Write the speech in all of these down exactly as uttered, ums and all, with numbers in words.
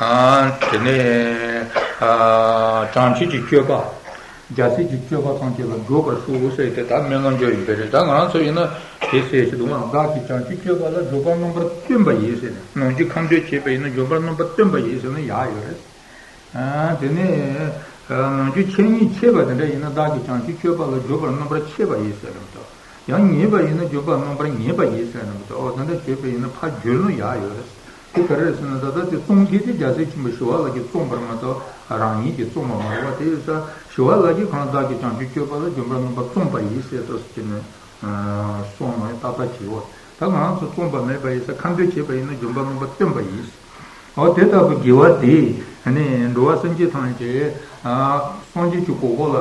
དེ་ནས་བྱང་ཆུབ་ཀྱི་སྤྱོད་པ། རྒྱལ་སྲས་ཀྱི་སྤྱོད་པ་ཐམས་ཅད་ལ་འཇུག་པར་ཤོག་ཟེར་ཏེ་ད་སྨོན་ལམ་འཇོག་ཡིན་པས་རེད། ད་ང་རང་ཚོ་ཡིན་ན་དེ་ཟེར་ཞིག་འདུག་ཨང་། བདག་གིས་བྱང་ཆུབ་སྤྱོད་པ་ལ་འཇུག་པར་རྣམ་པར་སྟོན་པ་ཡིན་ཟེར་ནས། ནམ་རྒྱུན་ཁ་འདོན་བྱས་པ་ཡིན་ན་འཇུག་པར་རྣམ་པར་སྟོན་པ་ཡིན་ཟེར་ན་ཡག་ཡོད་རེད། དེ་ནས་ནམ་རྒྱུན་འཆད་ཉན་འཆད་པ་དེ་འདྲ་ཡིན་ན་བདག་གིས་བྱང་ཆུབ་སྤྱོད་པ་ལ་འཇུག་པར་རྣམ་པར་འཆད་པ་ཡིན་ཟེར་ནས་འདུག། ཡང་ཉན་པ་ཡིན་ན་འཇུག་པར་རྣམ་པར་ཉན་པ་ཡིན་ཟེར་ནས་འདུག། འོ་དེ་འདྲ་བྱས་པ་ཡིན་ན་ཕར་བསྒྱུར་ན་ཡག་ཡོད་རེད། དེ་ག་རེ་རེད་ཟེར་ན་ད་ལྟ་དེ་གསུང་གི་དེ་རྒྱལ་སྲས་ཆེན་པོ་ཞི་བ་ལྷ་གིས་གསུངས་པ་རེད་མ་གཏོགས་རང་ཉིད་ཀྱིས་གསུངས་པ་མ་རེད་བ། དེ་ཡིན་ཙང་ཞི་བ་ལྷ་གིས་གང་བདག་གིས་བྱང་ཆུབ་སྤྱོད་པ་ལ་འཇུག་པར་རྣམ་པར་གསུངས་པ་ཡིན་ཟེར་ཏོ་ཟེར་གྱི་ནས་གསུངས་ནས་ཏག་ཏག་བྱེད་འོ། ད་ང་རང་ཚོ་གསུངས་པ་མེད་པ་ཡིན་ཙང་ཁ་འདོན་བྱས་པ་ཡིན་ན་འཇུག་པར་རྣམ་པར་སྟོན་པ་ཡིན། འོ་དེ་ལྟ་བུ་དགེ་བ་དེས་ནི་འགྲོ་བ་སེམས་ཅན་ཐམས་ཅད་སངས་རྒྱས་ཀྱི་གོ་འཕང་ལ་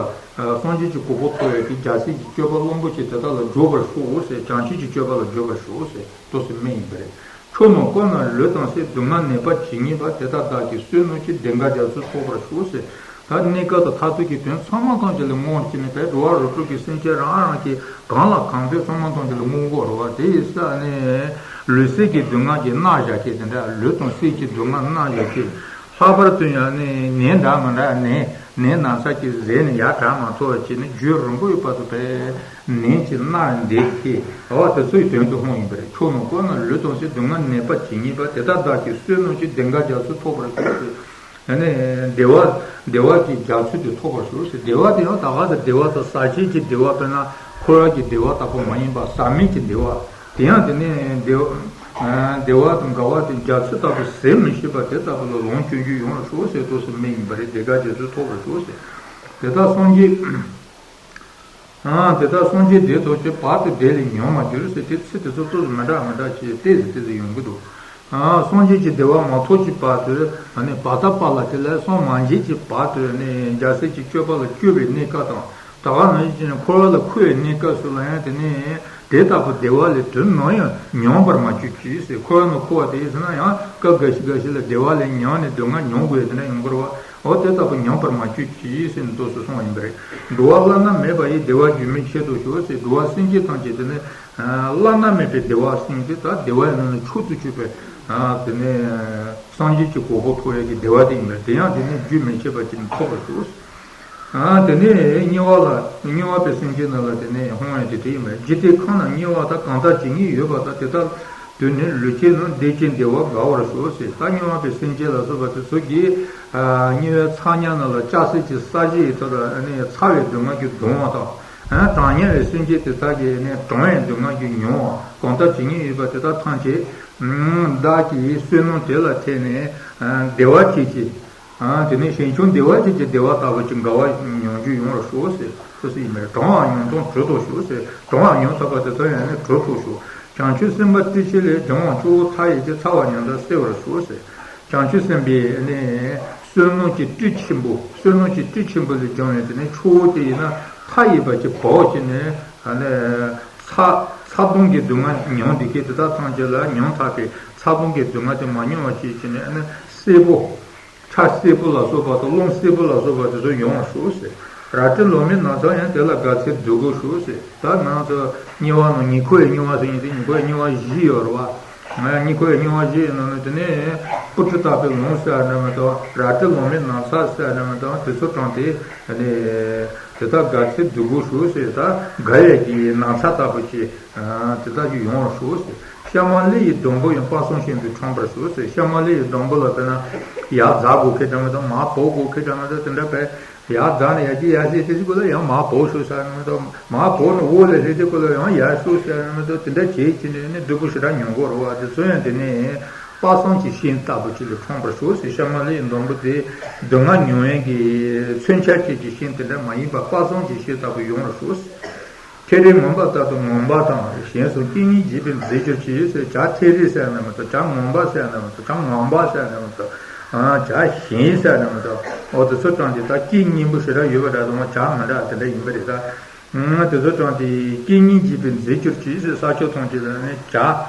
སངས་རྒྱས་ཀྱི་གོ་འཕང་ཐོབ་ཡག་གི་རྒྱལ་སྲས་ཀྱི་སྤྱོད་པ་བླུན་པོ་ཆེ་དེ་དག་ལ་འཇུག་པར་ཤོག་ཟེར། བྱང་ཆུབ་ཀྱི་སྤྱོད་པ་ལ་འཇུག་པར་ཤོག་ཟེར་ཏོ་ཟེར་སྨྲས་ཡིན་པ་རེད། ཁྱོད་རྣམས་ཀུན་ན་ལུས་དང་སེམས་སྡུག་བསྔལ་ནད་པ་ཇི་སྙེད་པ། དེ་དག་བདག་གིས་བསོད་ནམས་ཀྱིས་བདེ་དགའ་རྒྱ་མཚོས་ཐོབ་པར་ཤོག་ཟེར། ད་གནས་སྐབས་དང་མཐར་ཐུག་གི་དོན་ཚང་མ་ཐམས་ཅད་ལ་བསྔོ་བྱས་ནས་བས་འགྲོ་བ་རིགས་དྲུག་གི་སེམས་ཅན་རང་རང་གི་གང་ལ་གང་འདོད་ཚང་མ་ཐམས་ཅད་ལ་བསྔོ་དགོས་རེད་བ། དེ་ཡིན་ཙང་ནི་ལུས་སེམས་ཀྱི་སྡུག་བསྔལ་གྱིས་མནར་བཞག་མཁན་དེ་འདྲ། ལུས་དང་སེམས་ཀྱི་སྡུག་བསྔལ་མནར་བཞག་མཁན། ལྷག་པར་དུ་ཡང་ནི་ནད་འདྲ་མི་འདྲ་ནད་ནད་ན་ཚ་གིས་བཟས་ནས་ཡར་དྲག་མ་ཐུབ་པ་བྱས་ནས་རྒྱུན་རིང་པོའི་བར་དུ་བས་ནད་ཀྱིས་མནར་འདས་མཁན། འོ་དེ་ཚོའི་དོན་དུ་བསྔོ་ཡིན་པ་རེད། ཁྱོད་རྣམས་ཀུན་ན་ལུས་དང་སེམས་སྡུག་བསྔལ་ནད་པ་ཇི་སྙེད་པ། དེ་དག་བདག་གིས་བསོད་ནམས་ཀྱིས་བདེ་དགའ་རྒྱ་མཚོས་ཐོབ་པར་ཤོག་ཟེར། ཨ་ནི་བདེ་བ་བདེ་བ་གི་རྒྱ་མཚོ་དེ་ཐོབ་པར་ཤོག་ཟེར། བདེ་བ་དེ་ཡང་ད་ག་དང་བདེ་བ་དང་ཟག་བཅས་ཀྱི་བདེ་བ། དཔེར་ན་འཁོར་བ་གི་བདེ་བ་ལྟ་བུ་མ་ཡིན་པ་ཟག་མེད་ཀྱི་བདེ་བ། དེ་ཡང་དེ་ནི་བདེ་བ་བདེ་བ་དང་དགའ་བ་དེ་རྒྱ་མཚོ་ལྟ་བུ་ཟད་མི་ཤེས་པ་དེ་ལྟ་བུ་ལ་ལོངས་སྤྱོད་རྒྱུ་ཡོང་བར་ཤོག་ཟེར་ཏོ་ཟེར་སྨྲས་ཡིན་པ་རེད། བདེ་དགའ་རྒྱ་མཚོས་ཐོབ་པར་ཤོག་ཟེར། དེ་དག་སངས་རྒྱས། ཨ། དེ་ལྟར་སངས་རྒྱས་བདེ་ཐོབ་ཀྱི་བར་དུ་བདེ་ལས་ཉམས་མ་གྱུར་ཟེར་དེ་ཚིག་དེ་ཚོ་ཏོག་ཙམ་མི་འདྲ་མི་འདྲ་བྱས་ཏོག་ཙམ་ཏོག་ཙམ་ཡོང་གི་འདུག། ཨ། སངས་རྒྱས་ཀྱི་བདེ་བ་མ་ཐོབ་ཀྱི་བར་དུ་ཨ་ནི་བར་དག་པ་ལ་དེ་ལས་སངས་མ་རྒྱས་ཀྱི་བར་དུ་ནི་རྒྱལ་སྲས་ཀྱི་སྤྱོད་པ་ལ་སྤྱོད་པའི་གནས་སྐབས་དང་། ད་ག་ནང་བཞིན་འཁོར་བ་ལ་འཁོར་བའི་གནས་སྐབས་སུ་ལ་ཡང་དེ་ནི་དེ་ལྟ་བུ་བདེ་བ་ལས་དུས་ནམ་ཡང་ཉམས་པར་མ་གྱུར་ཅིག་ཟེར། འཁོར་བ་ལ་འཁོར་བ་དེ་ཡིན་ཟེར་ན་ཡང་སྐབས་འགའ་ཞིག་འགའ་ཞིག་ལ་བདེ་བ་ལས་ཉམས་ནས་སྡུག་བསྔལ་མྱོང་དགོས་དེ་འདྲ་ཡོང་གི་རེད་བ། འོ་དེ་ལྟ་བུ་ཉམས་པར་མ་གྱུར་ཅིག་ཟེར་ནས་འདུག་སེ་གསུངས་པ་ཡིན་པ་རེད། འགྲོ་བ་བླ་ན་མེད་པ་ཡི་བདེ་བ་རྒྱུན་མི་འཆད་དོ་ཞུ་ཟེར། འགྲོ་བ་སེམས་ཅན་ཐམས་ཅད་དེ་ནི་བླ་ན་མེད་པའི་བདེ་བ་ཟེར་དེ་ད་བདེ་བ་ཡི་ནང་ནས་མཆོག་ཏུ་གྱུར་པའི་དེ་ནི་སངས་རྒྱས་ཀྱི་གོ་འཕང་ཐོབ་ཡག་གི་བདེ་བ་དེ་ཡིན་པས་དེ་ཡང་དེ་ནི་རྒྱུན་མི་འཆད་པ་ཅིག་ནི་ཐོབ་པར་ཤོག། དེ་ནས་དམྱལ་བ་ལ་དམྱལ་བ་པའི་སེམས་ཅན་རྣམས་ལ་དེ་ནས་ཧོང་ཡང་དེ་དྲིས་མེད། འཇིག་རྟེན་ཁམས་ན་དམྱལ་བ་དག་གང་དག་ཇི་སྙེད་ཡོད་པ་དག་དེ་དག་དུས་ནི་ལུས་ཅན་རྣམས་བདེ་ཅིང་བདེ་བར་དགའ་བར་ཤོག་ཟེར། ད་དམྱལ་བ་པའི་སེམས་ཅན་ལ་སོགས་པ་དེ་ཚོ་གིས་དམྱལ་བའི་ཚ་དམྱལ་རྣམས་ལ་ལྕགས་སྲེག་གི་ས་གཞི་ཡི་ཐོག་ལ་ནི་ཚ་བའི་སྡུག་བསྔལ་གྱིས་གདུང་བ་དང་། གྲང་དམྱལ་བའི་སེམས་ཅན་དེ་དག་གིས་ནི་གྲང་བའི་སྡུག་བསྔལ་གྱིས་མྱོང་བ་གང་དག་ཇི་སྙེད་ཡོད་པ་དེ་དག་ཐམས་ཅད་བདག་གིས་བསོད་ནམས་དེ་ལ་བརྟེན་ནས་བདེ་བ་ཅན་གྱི། དེ་ནས་ཞིང་ཁམས་བདེ་བ་ཅན་གྱི་བདེ་བ་ལྟ་བུ་ཅིག་དགའ་བ་མྱོང་རྒྱུ་ཡོང་བར་ཤོག་ཟེར་ཏོག་ཙམ་ཡིན་པ་རེད། གྲང་བ་མྱོང་སྟངས་གྲོལ་ཐུབ་ཤོག་ཟེར། གྲང་བ་མྱོང་ཐུབ་པ་དེ་ཚོ་ཡང་ནི་གྲོལ་ཐུབ་ཤོག། བྱང་ཆུབ་སེམས་དཔའི་སྤྲིན་ཆེན་ལས། སྦྱང་བ་ཆུ་བོ་མཐའ་ཡས་ཀྱི། ཚ་བ་མྱང་འདས་སེལ་བར་ཤོག་ཟེར། བྱང་ཆུབ་སེམས་དཔའི་ནི་བསོད་ནམས་ཀྱི་སྤྲིན་ཆེན་པོ་བསོད་ནམས་ཀྱི་སྤྲིན་ཆེན་པོ་ལས་སྦྱངས་པའི་དེ་ནི་ཆུ་བོ་དེ་ཡིན་ན་མཐའ་ཡས་པ་ཅིག་བབས་བྱས་ནས་ནི་ཚ་ཚ་གདུང་གི་སྡུག་བསྔལ་མྱོང་བསྡད་མཁན་དེ་དག་ཐམས་ཅད་ལ་མྱོང་ཐག་པའི་ཚ་གདུང་གི་སྡུག་བསྔལ་དེ་མ་མྱོང་བ་བྱས་བྱས་ནས་ནི་སེར་པོ། ཆ་སེར་པོ་ལ་སོགས་པ་དང་རླུང་སེར་པོ་ལ་སོགས་པ་དེ་ཚོ་ཡོང་བར་ཤོག་ཟེར། རལ་གྲི་ལོ་མའི་ནགས་ཚལ་ཡང་། དེ་ལ་དགའ་ཚལ་འདོད་དགུ་ཤོག་ཟེར། ད་ང་ཚོ་དམྱལ་བ་ནང་ཉེ་འཁོར་བའི་དམྱལ་བ་ཟེར་མཁན་དེ་ཉེ་འཁོར་བའི་དམྱལ་བ་བཞི་ཡོད་རེད་བ། ང་ཉེ་འཁོར་བའི་དམྱལ་བ་བཞི་ཡོད་ནང་ནས་དེ་ནས་སྤུ་གྲི་བཏགས་པའི་ལུང་ཟེར་ཡ་འདྲ་མི་འདུག། རལ་གྲི་ལོ་མའི་ནགས་ཚལ་ཟེར་ཡ་འདྲ་མི་འདུག། དེ་ཚོ་དྲངས་ཏེ་དེ་ནས་དེ་དག་དགའ་ཚལ་འདོད་དགུ་ཤོག་ཟེར། ད་དགའ་བའི་གི་ནགས་ཚལ་ལྟ་བུ་ཅིག་དེ་དག་ཅིག་ཡོང་བར་ཤོག་ཟེར། ཤ་མ་ལི་ཡི་སྡོང་པོ་ཡང་དཔག་བསམ་ཤིན་ཏུ་འཁྲུངས་པར་ཤོག་ཟེར། ཤ་མ་ལི་ཡི་སྡོང་པོ་ལ་དཔེར་ན་ཡར་འཛེག་དགོས་མཁན་འདྲ་མི་འདུག། མར་བབས་དགོས་མཁན་འདྲ་མི་འདུག། དེ་འདྲ་བས་ཡར་འཛེགས་ནས་ཡར་གྱི་ཡར་སླེབས་དེ་ཚོ་ལ་ཡང་མར་བབས་ཤོག་ཟེར་ཡ་འདྲ་མི་འདུག། མར་བབས་ནས་འོག་ལ་སླེབས་དེ་ཚོ་ལ་ཡང་ཡར་ཤོག་ཟེར་ཡ་འདྲ་མི་འདུག། དེ་འདྲ་བྱས་བྱས་ནས་ནི་འདོད་པ་ཞེ་དྲག་མྱོང་གི་ཡོད་རེད་བ། དེ་ཚོ་ཡང་དེ་ནས་དཔག་བསམ་གྱི་ཤིང་ལྟ་བུ་ཅིག་ལ་འཁྲུངས་པར་ཤོག་ཟེར། ཤ་མ་ལི་ཡི་སྡོང་པོ་དེ་སྡུག་བསྔལ་མྱོང་ཡས་ཀྱི་མཚོན་ཆ་ཅན་གྱི་ཤིང་དེ་འདྲ་མ་ཡིན་པར་དཔག་བསམ་གྱི་ཤིང་ལྟ་བུ་ཡོང་བར་ཤོག་ཟེར། ཐེ་རེ་ངང་པ་ལྟར་དུ་ངང་པ་དང་། གཞན་སོགས་དཀྱིལ་སྙིང་རྗེ་བས་མཛེས་གྱུར་ཅིག་ཟེར། བྱ་ཐེ་རེ་ཟེར་ཡ་འདྲ་མི་འདུག། བྱ་ངང་པ་ཟེར་ཡ་འདྲ་མི་འདུག། བྱ་ངང་པ་ཟེར་ཡ་འདྲ་མི་འདུག། བྱ་གཞན་ཟེར་ཡ་འདྲ་མི་འདུག། འོ་དེ་ཚོ་དྲངས་ཏེ་ད་དཀྱིལ་སྙིང་པོ་ཞེ་དྲག་ཡོད་པ་འདྲ་དང་བྱ་མི་འདྲ་དེ་འདྲ་ཡིན་པ་རེད་ད། དེ་ཚོ་དྲངས་ཏེ་དཀྱིལ་སྙིང་རྗེ་བས་མཛེས་གྱུར་ཅིག་ཟེར། ས་ཕྱོགས་ཐམས་ཅད་ལ་ནི་བྱ་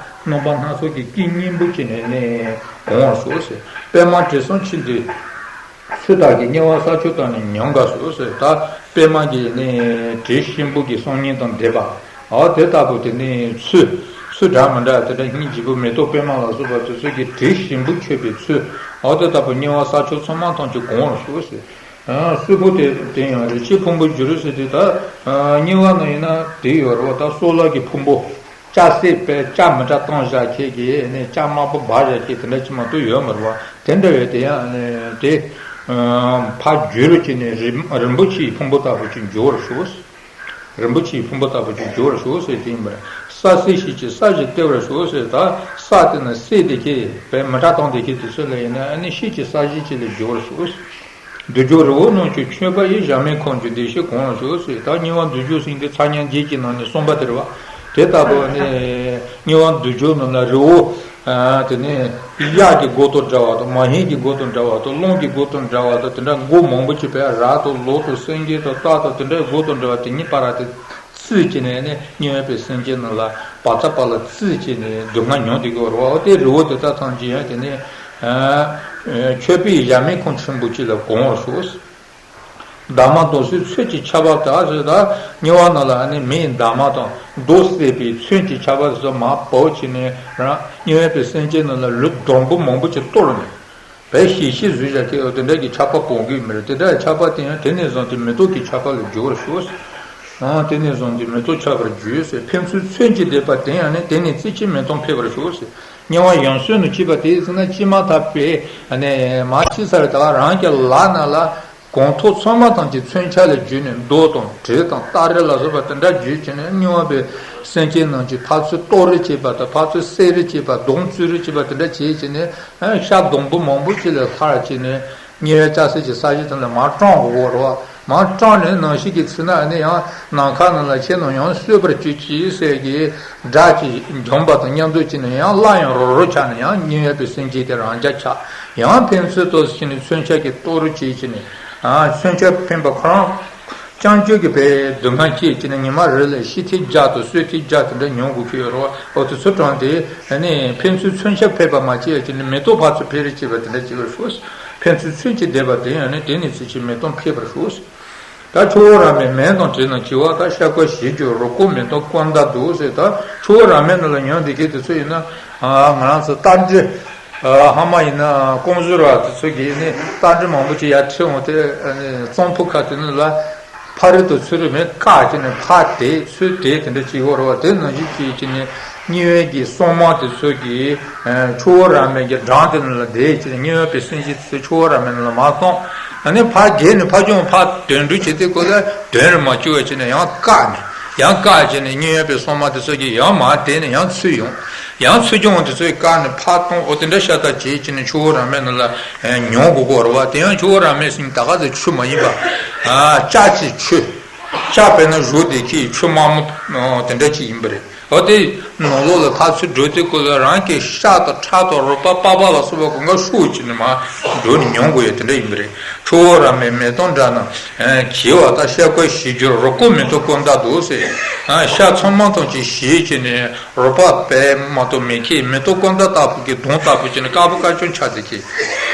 རྣམ་པ་སྣ་ཚོགས་ཀྱི་དཀྱིལ་སྙིང་པོ་བྱས་ནས་ནི་གང་བར་ཤོག་ཟེར། པདྨ་དྲི་བསུང་ཆེན་འདི། ཚུལ་དག་གིས་དམྱལ་བ་ས་ཕྱོགས་དག་ནི་མྱང་དགའ་སོགས་ཟེར། ད་པདྨ་གི་ནི་དྲི་ཞིམ་པོ་གི་བསུང་སྙིང་དང་ལྡན་པ། འོ་དེ་ལྟ་བུ་དེ་ནི་ཚུལ། ཚུལ་འདྲ་མི་འདྲ་དེ་འདྲ་སྙིང་རྗེ་པོ་མེ་ཏོག་པད་མ་ལ་སོགས་པ་དེ་ཚོ་གིས་དྲི་ཞིམ་པོ་མཆོད་པའི་ཚུལ། འོ་དེ་ལྟ་བུ་དམྱལ་བ་ས་ཕྱོགས་ཚང་མ་ཐམས་ཅད་གང་བར་ཤོག་ཟེར། ཨ། གསོས་ཕུང་དེ་དེ་ཡང་རིན་ཆེན་ཕུང་པོར་འགྱུར་ཟེར་དུས་ད། ཨ། དམྱལ་བ་ན་ཡིན་ན་དེ་ཡོད་རེད་བ། ད་གསོ་ལག་གི་ཕུང་པོ། སྐྱ་སེར་པོའི་སྐྱ་མི་འདྲ་བཏང་བཞག་ཁྱེད་ཀྱིས་ནས་སྐྱ་དམར་པོ་སྦ་བཞག་ཁྱེད་དེ་འདྲ་ཅིག་མ་གཏོགས་ཡོད་མ་རེད་བ། དེ་འདྲ་བས་དེ་ཡང་ནས་དེ། ཨ། ཕར་བསྒྱུར་བྱས་ནས་རིན་རིན་པོ་ཆེའི་ཕུང་པོ་ལྟ་བུ་ཅིག་འགྱུར་བར་ཤོག། རིན་པོ་ཆེའི་ཕུང་པོ་ལྟ་བུ་ཅིག་འགྱུར་བར་ཤོག་ཟེར་དེ་ཡིན་པར། ས་གསེར་ཞིག་གི་ས་གཞི་སྟེར་བར་ཤོག་ཟེར། ད་ས་དེ་ན་གསེར་དེ་ཁྱེད་བས་མི་འདྲ་བཏང་དེ་ཁྱེད་དེ་ཚོ་ལ་ཡིན་ན་ཨ་ནི་ཤེལ་གྱི་ས་གཞི་ཅིག་ལ་འགྱུར་བར་ཤོག། འདོད་འཇོ་རི་བོ་རྣམས་ཀྱི་མཆོད་པ་ཡིས། གཞལ་མེད་ཁང་གི་བདེ་གཤེགས་གང་བར་ཤོག་ཟེར། ད་དམྱལ་བ་འདོད་འཇོ་ཟེར་མཁན་དེ་ཚ་དམྱལ་བརྒྱད་ཀྱི་ནང་ནས་གསུམ་པ་དེ་རེད་བ། དེ་ལྟ་བུ་ནི་དམྱལ་བ་འདོད་འཇོ་ནང་ལ་རི་བོ། ཨ། དེ་ནས་གཡག་གི་མགོ་དང་འདྲ་བ་དང་། མ་ཧེ་གི་མགོ་དང་འདྲ་བ་དང་། གླང་གི་མགོ་དང་འདྲ་བ་དང་། དེ་འདྲ་མགོ་མང་པོ་ཅིག་བས་ར་དང་ལུག་དང་སེང་གེ་དང་སྟག་དང་དེ་འདྲའི་མགོ་དང་འདྲ་བ་དེ་གཉིས་པ་ར་དེ། བཙུགས་བྱས་ནས་ནི་དམྱལ་བའི་སེམས་ཅན་རྣམས་ལ་བ་ཚྭ་པ་ལ་བཙུགས་བྱས་ནས་སྡུག་བསྔལ་མྱོང་བསྡད་ཀྱི་ཡོད་རེད་བ། དེ་རི་བོ་དེ་དག་ཐམས་ཅད་ཡང་དེ་ནི། ཨ། མཆོད་པའི་གཞལ་མེད་ཁང་ཆེན་པོ་ཅིག་ལ་གང་བར་ཤོག། འདབ་མ་དྭངས་གསལ་ཚོན་གྱི་ཆར་པ་དག་ཟེར། ད་དམྱལ་བ་ནང་ལ་ནི་མེའི་འདབ་མ་དང་རྡོ་བསྲེས་པའི་ཚོན་གྱི་ཆར་པ་སོགས་མར་བབས་བྱས་ནས་རང་དམྱལ་བའི་སེམས་ཅན་རྣམས་ལ་ལུས་སྡོང་པོ་མང་པོ་ཅིག་གཏོར་ནས། བས་ཞལ་ཤེས་བཟོས་བཞག་གི་ཡོད། དེ་འདྲ་གི་ཆར་པ་སྤོང་གི་མི་རེད། དེ་འདྲ་ཆར་པ་དེ་ཡང་དེ་ནས་བཟུང་སྟེ་མེ་ཏོག་གི་ཆར་པ་ལ་འགྱུར་བར་ཤོག། ཨང་། དེ་ནས་བཟུང་སྟེ་མེ་ཏོག་ཆར་པར་འགྱུར་ཟེར། ཕན་ཚུན་མཚོན་གྱི་བསྡད་པ་དེ་ཡང་ནི་དེ་ནས་རྩི་ཤིང་མེ་ཏོག་འཕེལ་བར་ཤོག་ཟེར། དམྱལ་བ་ཡང་སོས་ནས་སྐྱེས་པ་དེ་ཟེར་ན་སྐྱེས་མ་ཐག་པའི་ནས་མ་སྐྱེས་ས་རེད། ད་རང་གི་ལག་ན་ལ་གང་ཐུབ་ཚང་མ་ཐམས་ཅད་མཚོན་ཆ་ལ་བརྒྱུས་ནས་མདོག་དང་དྲི་དང་སྟ་རེ་ལ་སོགས་པ་དེ་འདྲ་བརྒྱུས་བྱས་ནས་དམྱལ་བའི་སེམས་ཅན་རྣམས་ཀྱི་ཕར་ཚུར་གཏོར་རེས་བྱེད་པ་དང་། ཕར་ཚུར་བསད་རེས་བྱེད་པ། སྡོང་བཙུགས་རེས་བྱེད་པ་དེ་འདྲ་བྱས་བྱས་ནས། ཤ་སྡོང་པོ་མང་པོ་ཅིག་ལས་ལྷག་བྱས་ནས་དམྱལ་བའི་སྐྱ་སེར་གྱི་ས་གཞི་དེ་ལ་མར་སྐྲངས་དགོས་རེད་བ། མར་སྐྲངས་ནས་ནམ་ཞིག་གི་ཚེ་ན་ནི་ཡང་ནམ་མཁའ་ནང་ལ་ཁྱེད་རྣམས་ཡང་གསོད་པར་གྱུར་ཅིག་ཟེར་གྱི་སྒྲ་ཅིག་འབྱུང་བ་དང་མཉམ་དུ་བྱས་ནས་ཡང་སླར་ཡང་རོ་རོ་ཆགས་ནས་ཡང་དམྱལ་བའི་སེམས་ཅན་དེ་རང་རྐྱ་ཆགས། ཡང་ཕན་ཚུན་དུ་ཕྱིན་ནས་མཚོན་ཆ་གིས་གཏོར་རེས་བྱས་བྱས་ནས། ཨ། མཚོན་ཆ་འཕེན་པ་ཁོ་རང་རྐྱང་རྐྱང་གི་བས་སྡུག་བསྔལ་སྐྱེས་བྱས་ནས་ཉི་མ་རེ་ལ་ཤི་ཐེངས་བརྒྱ་དང་གསོད་ཐེངས་བརྒྱ་དེ་འདྲ་མྱོང་དགོས་ཀྱི་ཡོད་རེད་བ། འོ་དེ་ཚོ་གྲོངས་ཏེ་ནི་ཕན་ཚུན་མཚོན་ཆ་འཕེན་པ་མ་བྱས་བྱས་ནས་མེ་ཏོག་ཕར་ཚུར་འཕེལ་རེས་བྱེད་པ་དེ་འདྲ་བྱེད་པར་ཤོག། ཕན་ཚུན་མཚོན་གྱི་བསྡད་པ་དེ་ཡང་ནི་དེ་ནས་ཚེ་ཕྱི་མེ་ཏོག་འཕེལ་བར་ཤོག། ད་ཆུ་བོ་ར་མའི་མེ་དང་བྲིས་ན་བྱི་བ། ད་ཤ་ཁོལ་བཞི་བརྒྱུད་རུས་ཁོག་མེ་ཏོག་ཀུན་ད་འདུག་ཟེར། ད་ཆུ་བོ་ར་མའི་ནང་ལ་ཡོང་བསྡད་མཁན་དེ་ཚོ་ཡིན་ན། ང་རང་ཚོ་རྟ་མགྲིན། ཨ། ཧ་མ་ཡིན་ན་ཀོང་ཟུར་བ་དེ་ཚོ་གིས་ནི་རྟ་མགྲིན་མང་པོ་ཅིག་ཡར་ཁྲིད་འོང་སྟེ། ཨ་ནི་གཙང་ཕུ་ཁ་དེ་ནི་ལ་ཕ་རི་དང་ཚུ་རི་མེ་བཀག་བྱས་ནས་ཕར་དེད་ཚུར་དེད་དེ་འདྲ་བྱེད་ཀྱི་ཡོད་རེད་བ། དེ་ནང་བཞིན་བྱས་བྱས་ནས་དམྱལ་བའི་གི་སྲུང་མ་དེ་ཚོ་གིས། ཨ། ཆུ་བོ་ར་མའི་གི་འགྲམ་དེ་ནང་ལ་བསྡད་བྱས་ནས་དམྱལ་བའི་སེམས་ཅན་དེ་ཚོ་ཆུ་བོ་ར་མའི་ནང་ལ་མར་སོང་། ཨ་ནི་ཕར་བརྒལ་ནས་ཕར་ཕྱོགས་ཕར་དོན་འགྲུལ་བྱེད་དུས་སྐབས་ལ་དོན་རེ་མ་བྱུང་བ་བྱས་ནས་ཡང་བཀག་ནས། ཡང་བཀག་བྱས་ནས་དམྱལ་བའི་སྲུང་མ་དེ་ཚོ་གིས་ཡང་མར་དེད་ནས་ཡང་ཚུར་ཡོང་། ཡང་ཚུར་ཡོང་དེ་ཚོ་གིས་བཀག་ནས་ཕར་གཏོང་། འོ་དེ་འདྲ་ཤ་སྟག་བྱས་བྱས་ནས་ཆུ་བོ་ར་མའི་ནང་ལ་མྱོང་དགོས་ཀྱི་ཡོད་རེད་བ། དེ་ཡང་ཆུ་བོ་ར་མའི་ཟེར་མཁན་ད་ག་ཚོད་ཆུ་མ་ཡིན་པ། ཨ། ལྕགས་ཀྱི་ཆུ། ལྕགས་དཔེར་ན་བཞུ་བསྡད་མཁན་ཆུ་དམར་མོ་དེ་འདྲ་ཅིག་ཡིན་པ་རེད། འོ་དེ་ནང་ལོགས་ལ་ཕར་ཚུར་འགྲོ་དུས་སྐབས་ལ་རང་གི་ཤ་དང་ཁྲག་དང་རུས་པ་པགས་པ་ལ་སོགས་པ་གང་ག་བཤུས་བྱས་ནས་མར་འགྲོ་ནས་མྱོང་དགོས་ཡ་དེ་འདྲ་ཡིན་པ་རེད། ཆུ་བོ་ར་མའི་མེ་ཏོག་འདྲ་རྣམས་བྱི་བ། ད་ཤ་ཁོལ་བཞི་བརྒྱུད་རུས་ཁོག་མེ་ཏོག་ཀུན་ད་འདུག་ཟེར། ཤ་ཚང་མ་ཐམས་ཅད་བཞེས་བྱས་ནས་རུས་པ་པད་མ་དང་མེ་ཁྱེར་མེ་ཏོག་ཀུན་ད་ལྟ་བུ་གི་སྡོང་ལྟ་བུ་བྱས་ནས་དཀར་པོ་དཀར་ཆུང་ཆགས་བསྡད་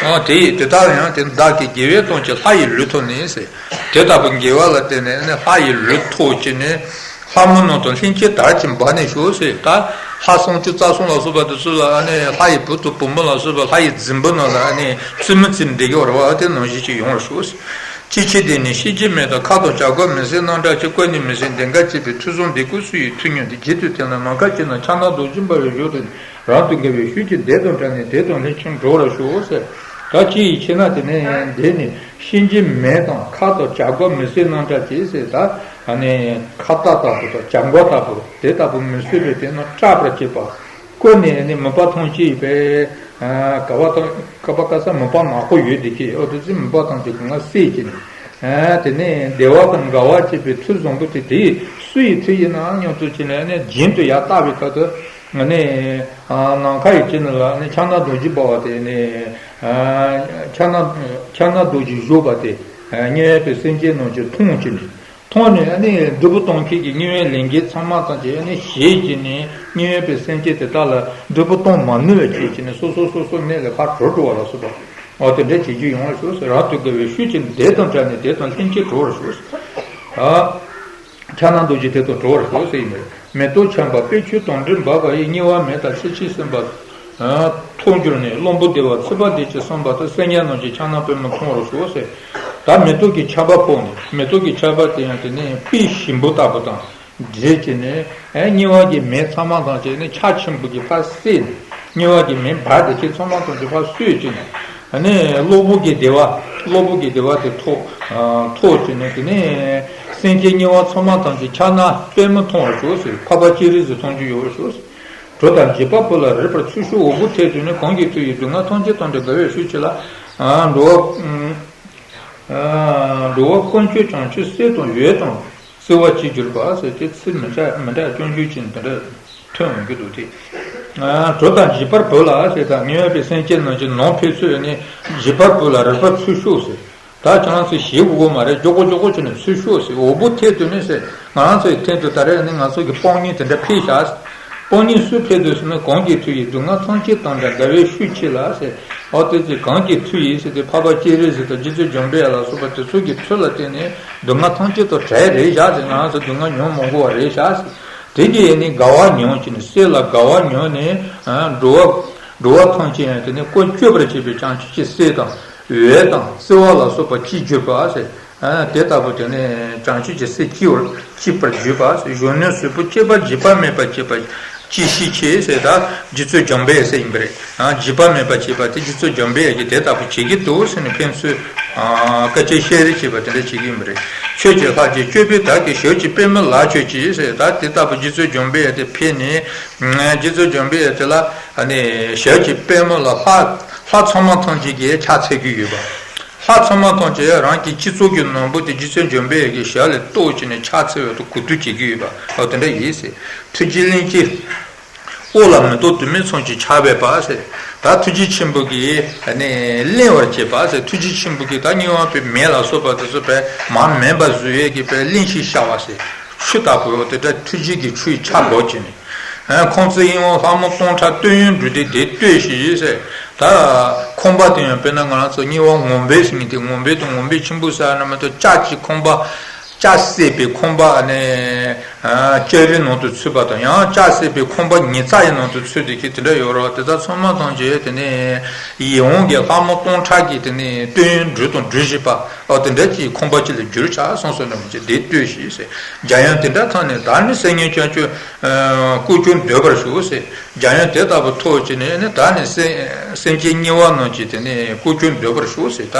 མཁན། དེ་ཡིས་དེ་ལྟར་ཡང་དེ་བདག་གི་དགེ་བའི་དོན་གྱིས་ལྷ་ཡི་ལུས་ཐོབ་ནས་ཟེར། དེ་ལྟ་བུ་དགེ་བ་ལ་བརྟེན་ནས་ནི་ལྷ་ཡི་ལུས་ཐོབ་བྱས་ནས་ལྷ་མོ་རྣམས་དང་ལྷན་ཅིག་དར་ཅིང་འབར་ནས་ཤོག་ཟེར། ད་ལྷ་སྲུང་བཅུ་རྩ་གསུམ་ལ་སོགས་པ་དེ་ཚོ་ལ་ནི་ལྷ་ཡི་བུ་དང་བུ་མོ་ལ་སོགས་པ་ལྷ་ཡི་རྫིང་བུ་རྣམས་ལ་ནི་བཙུན་མོ་བཙུན་འདི་གི་བར་བ་དེ་ནང་བཞིན་ཅིག་ཡོང་བར་ཤོག་ཟེར། ཅི་ཕྱིར་དེ་ནི་གཤིན་རྗེའི་མེ་དང་མཁའ་ལྟར་བྱ་རྒོད་མི་བཟད་རྣམས་འདྲ་ཅིག་ཀུན་ནས་མི་ཟིན་གདེངས་ཀ་བྱེད་པའི་མཐུ་བཟང་འདི་ཀུན་སུ་ཡིས་ཐོས་མྱོང་སྟེ། རྗེ་བཙུན་དེ་ལ་ནམ་མཁའ་སྤྱི་ན་ཕྱག་ན་རྡོ་རྗེ་འབར་བའི་གཞུ་རིང་རབ་ཏུ་དགའ་བའི་ཤུལ་གྱི་བདེ་དང་བྲལ་ནས་བདེ་དང་ལྷན་ཅིག་འགྲོགས་པར་ཤོག་ཟེར། ད་ཅི་ཡི་ཕྱིར་ན་དེ་ནས་འདི་ནི་གཤིན་རྗེའི་མེ་དང་མཁའ་ལྟར་བྱ་རྒོད་མི་བཟད་རྣམས་འདྲ་ཅིག་ཟེར། ད་ཨ་ནི་ཁྭ་ཏ་ལྟ་བུ་དང་བྱ་རྒོད་ལྟ་བུ་དེ་ལྟ་བུ་མི་བཟད་པའི་དེ་རྣམས་སྐྲག་པར་བྱེད་པ། ཀུན་ནས་ནི་མུན་པ་ཐམས་ཅད་པའི་ག་བ་དང་ཀ་པ་ཀ་ས་མུན་པ་ནག་པོ་ཡོད་དེ་ཀྱི་འོ་དེ་ཚོའི་མུན་པ་ཐམས་ཅད་ཀྱི་ང་བསལ་གྱི་ནི། དེ་ནས་བདེ་བ་དང་དགའ་བ་བྱེད་པའི་མཐུ་བཟང་པོ་དེ་དེ་སུ་ཡི་མཐུ་ཡིན་ནམ་སྙམ་དུ་བྱས་ནས་ནི་སྦྱིན་དུ་ཡར་བཏབ་པའི་སྐབས་སུ་ནི་ནམ་མཁའ་ཡི་དཀྱིལ་ནང་ལ་ནི་ཕྱག་ན་རྡོ་རྗེ་འབར་བ་དེ་ནི་ཕྱག་ན་ཕྱག་ན་རྡོ་རྗེ་བཞུགས་པ་དེ་དམྱལ་བའི་སེམས་ཅན་རྣམས་ཀྱིས་མཐོང་བྱས་ནས། མཐོང་ནས་ཨ་ནི་འབྲས་བུ་གཏོང་མཁན་གྱི་དམྱལ་བའི་ལས་མཁན་ཚང་མ་ཐམས་ཅད་ཨ་ནི་ཞེད་ཀྱིས་ནི་དམྱལ་བའི་སེམས་ཅན་དེ་དག་ལ་འབྲས་བུ་གཏོང་མ་ནུས་པ་བྱས་ཀྱིས་ནི་སོ་སོ་སོ་སོ་གནས་ལས་ཕར་བྲོས་འགྲོ་བ་ལ་སོགས་པ། འོ་དེ་འདྲ་བྱེད་རྒྱུ་ཡོང་བར་ཤོག་ཟེར། རབ་ཏུ་དགའ་བའི་ཤུལ་གྱི་བདེ་དང་བྲལ་ནས་བདེ་དང་ལྷན་ཅིག་འགྲོགས་པར་ཤོག་ཟེར། ཨ། ཕྱག་ན་རྡོ་རྗེ་དེ་དང་གྲོལ་བར་ཤོག་ཟེར་ཡིན་པས། མེ་ཏོག་ཆར་པ་དཔལ་ཆོས་དོང་འདྲེན་འབར་བ་ཡིས། དམྱལ་བ་མེ་དང་ཚེ་གཅིག་ཟིན་པ་ཐོབ་གྱུར་ནས། བློན་པོ་བདེ་བ་ཚེ་དཔག་འདས་ཀྱིས་གསན་པ་དང་། སེམས་ཅན་རྣམས་ཀྱི་ཕྱག་ན་པདྨོ་མཐོང་བར་ཤོག་ཟེར། ད་མེ་ཏོག་གི་ཆར་པ་ཕོག་ནས། མེ་ཏོག་གི་ཆར་པ་དེ་ཡང་དེ་ནས་དཔེ་ཞིམ་པོ་ལྟ་བུ་དང་འདྲེས་བྱས་ནས། ཨེ་དམྱལ་བ་གི་མེ་ཚང་མ་དང་བཅས་ནས་ཆར་ཆེན་པོ་གིས་ཕར་བསྲེགས་ནས། དམྱལ་བ་གི་མེ་འབར་དེ་ཚོ་ཚང་མ་དང་བཅས་ཕར་བསྲེགས་བྱས་ནས། ཨ་ནི་གློ་བུར་གྱི་བདེ་བ། གློ་བུར་གྱི་བདེ་བ་དེ་ཐོབ། ཨ་ཐོབ་བྱས་ནས། དེ་ནས་སེམས་ཅན་དམྱལ་བ་ཚང་མ་ཐམས་ཅད་ཕྱག་ན་པདྨོ་མཐོང་བར་ཤོག་ཟེར། འཕགས་པ་སྤྱན་རས་གཟིགས་མཐོང་རྒྱུ་ཡོང་བར་ཤོག་ཟེར། གྲོ་དང་བྱེད་པ་པོ་ལ་རེག་པར་ཚུར་ཤོག་འོ་བུ་འཐེན་དུས་ནི། གང་གིས་ཐུབ་ཡིན་སྡུག་བསྔལ་ཐམས་ཅད་དང་བྲལ། དགའ་བའི་ཤུགས་ཆེ་ལ། ཨ་འགྲོ་བ་ཨ་འགྲོ་བ་ཀུན་ཁྱེར་བྱང་ཆུབ་སྲེད་དང་འོད་དང་བརྩེ་བ་གཅིག་གྱུར་པ་ཟེར། དེ་ཚིག་མི་འདྲ་མི་འདྲ་སྐྱོན་བརྗོད་ཅན་དེ་འདྲ་ཐོན་ཡོང་གི་འདུག་སྟེ། ཨ་གྲོ་དང་བྱེད་པ་པོ་ལ་ཟེར། ད་དམྱལ་བའི་སེམས་ཅན་རྣམས་ཀྱི་ནང་ཕེབས་ཚུལ་ནི། བྱེད་པ་པོ་ལ་རེག་པར་ཚུར་ཤོག་ཟེར། ད་ཁྱེད་རང་ཚོས་ཞེད་དགོས་མ་རེད། མགྱོགས་པོ་མགྱོགས་པོ་བྱས་ནས་ཚུར་ཤོག་ཟེར། འོ་བུ་འཐེན་དུས་ནི་ཟེར། ང་རང་ཚོའི་འཐེན་དུས་ད་རེས་ནི་ང་ཚོ་གི་དཔང་རྙིང་དེ་འདྲ་ཕེབས་ཤག་དཔང་རྙིང་སུས་ཕེབས་དུས་ཟེར་ན། གང་གིས་ཐུབ་ཡིན་སྡུག་བསྔལ་ཐམས་ཅད་དང་བྲལ། དགའ་བའི་ཤུགས་ཆེ་ལ་ཟེར། ཨོ་དེ་ཚེ་གང་གིས་ཐུབ་ཡིན་ཟེར་དུས། འཕགས་པ་སྤྱན་རས་གཟིགས་དང་རྗེ་བཙུན་འཇམ་དཔལ་ལ་སོགས་པ་དེ་ཚོ་གི་ཚུལ་ལ་བརྟེན་ནས་སྡུག་བསྔལ་ཐམས་ཅད་དང་བྲལ་རེད་བཞག་ཟེར། ང་རང་ཚོ་སྡུག་བསྔལ་མྱོང་མ་དགོས་པ་རེད་བཞག་ཟེར། དེ་གིས་ནི་དགའ་བ་མྱོང་བྱས་ནས། སྲེད་ལ་དགའ་བ་མྱོང་ནས། འགྲོ་བ་འགྲོ་བ་ཐམས་ཅད་ཡང་དེ་ནི་ཀུན་སྤྱོད་པར་བྱེད་པའི་བྱང་ཆུབ་ཀྱི་སྲེད་དང་འོད་དང་བརྩེ་བ་ལ་སོགས་པ་གཅིག་གྱུར་པ་ཟེར། དེ་ལྟ་བུ་དེ་ནི་བྱང་ཆུབ་ཀྱི་སྲེད་སྐྱེ་བར་སྐྱེ་བར་གྱུར་པ་ཟེར། གཞོན་ནུའི་གཟུགས་པོ་སྐྱེས་པ་འཇིགས་པ་མེད་པར་བྱེད་པ་ཅི་ཞིག་མཁྱེན་ཟེར། ད་རྗེ་བཙུན་འཇམ་དཔལ་ཟེར་ཡིན་པ་རེད། འཇིགས་པ་མེད་པར་བྱེད་པ་དེ་རྗེ་བཙུན་འཇམ་དཔལ་གྱིས་དེ་ལྟ་བུ་བྱེད་ཀྱི་འདུག་ཟེར་ནས་ཕན་ཚུན་སྐད་ཆ་བཤད་རེས་བྱེད་པ་དེ་འདྲ་བྱེད་ཀྱི་ཡིན་པ་རེད། ཁྱོད་ཀྱི་ལྷར་བཅས་སྤྱོད་པའི་བདག་གིས། ཞབས་ཀྱི་པདྨོ་ལ་མཆོད་ཅིག་ཟེར། ད་དེ་ལྟ་བུ་རྗེ་བཙུན་འཇམ་དཔལ་དེ་ཕེབས་ནས། རྗེ་བཙུན་འཇམ་དཔལ་དེ་ལ་ཞབས་ཀྱི་པདྨོ་ལ་ལྷ་ལྷ་ཚང་མ་ཐམས་ཅད་ཀྱིས་ཕྱག་འཚལ་གྱི་ཡོད་པ། ལྷ་ཚང་མ་ཐམས་ཅད་རང་གི་སྤྱི་གཙུག་གི་ནོར་བུ་དེ་རྗེ་བཙུན་འཇམ་དཔལ་གྱི་ཞབས་ལ་གཏུགས་བྱས་ནས་ཕྱག་འཚལ་བའི་གུས་འདུད་བྱེད་ཀྱི་ཡོད་པ། འོ་དེ་འདྲ་ཡིན་ཟེར། ཐུགས་རྗེས་གླིང་རྗེ། དབུ་ལ་མེ་ཏོག་དུ་མའི་ཚོམ་གྱིས་ཁྱབ་པའི་བར་ཟེར། ད་ཐུགས་རྗེ་ཆེན་པོ་གིས་གླིང་བར་བྱེད་པ་ཟེར། ཐུགས་རྗེ་ཆེན་པོ་གིས་ད་དམྱལ་བ་པའི་མེ་ལ་སོགས་པ་དེ་ཚོ་བས་མར་མེ་འབར་བཟོ་ཡས་ཀྱི་བས་གླིང་བཞི་ཤར་བ་ཟེར། ཆུ་ལྟ་བུ་དེ་འདྲ་ཐུགས་རྗེ་གི་ཆུ་ཡིས་ཁྱབ་འགྲོ་བྱས་ནས། ཁོང་ཚོའི་དབྱིན་བ་ལྷ་མོ་སྟོང་ཕྲག་སྟོད་ཡོན་འབྲུ་དེ་དེ་ལྟོས་ཤིག་ཟེར། ད་ཁང་པ་དེ་ཡང་དཔེར་ན་ང་རང་ཚོ་དམྱལ་བ་ངོམས་པའི་ཟེར་མཁན་དེ། ངོམས་པའི་དང་ངོམས་པའི་ཆེན་པོ་ཟེར་ན་མ་གཏོགས། ལྕགས་ཀྱི་ཁང་པ། ལྕགས་བསྲེགས་པའི་ཁང་པ་ནས་ལྕགས་རིའི་ནང་དུ་ཚུད་པ་དང་། ཡང་ལྕགས་བསྲེགས་པའི་ཁང་པ་ཉི་ཚགས་ཡི་ནང་དུ་ཚུད་དེ་ཁྱེད་དེ་འདྲ་ཡོད་རེད་བ། དེ་དག་ཚང་མ་ཐམས་ཅད་དེ་ནས་ཡིད་འོང་གི་ལྷ་མོ་སྟོང་ཕྲག་གིས་དེ་ནས་སྟོད་ཡོན་འབྲུ་དང་འབྲུ་བཞི་པ། ཨོ་དེ་འདྲ་ཅིག་ཁང་པ་ཅིག་ལ་འགྱུར་ཆགས་སོང་ཟེར་ན་མི་བྱེད་དེ་ལྟོས་ཤིག་ཟེར། འཇམ་དབྱངས་དེ་འདྲ་ཐང་ནས་བདག་ནི་སེམས་ཉིད་བྱང་ཆུབ་ཀུན་ཀྱང་འདོད་པར་ཞུ་ཟེར། འཇམ་དབྱངས་དེ་ལྟ་བུ་ཐོབ་བྱས་ནས་ནི། བདག་ནི་སེམས་སེམས་ཅན་དམྱལ་བ་རྣམས་ཀྱི་དེ་ནི་ཀུན་ཀྱང་འདོད་པར་ཞུ་ཟེར། ད་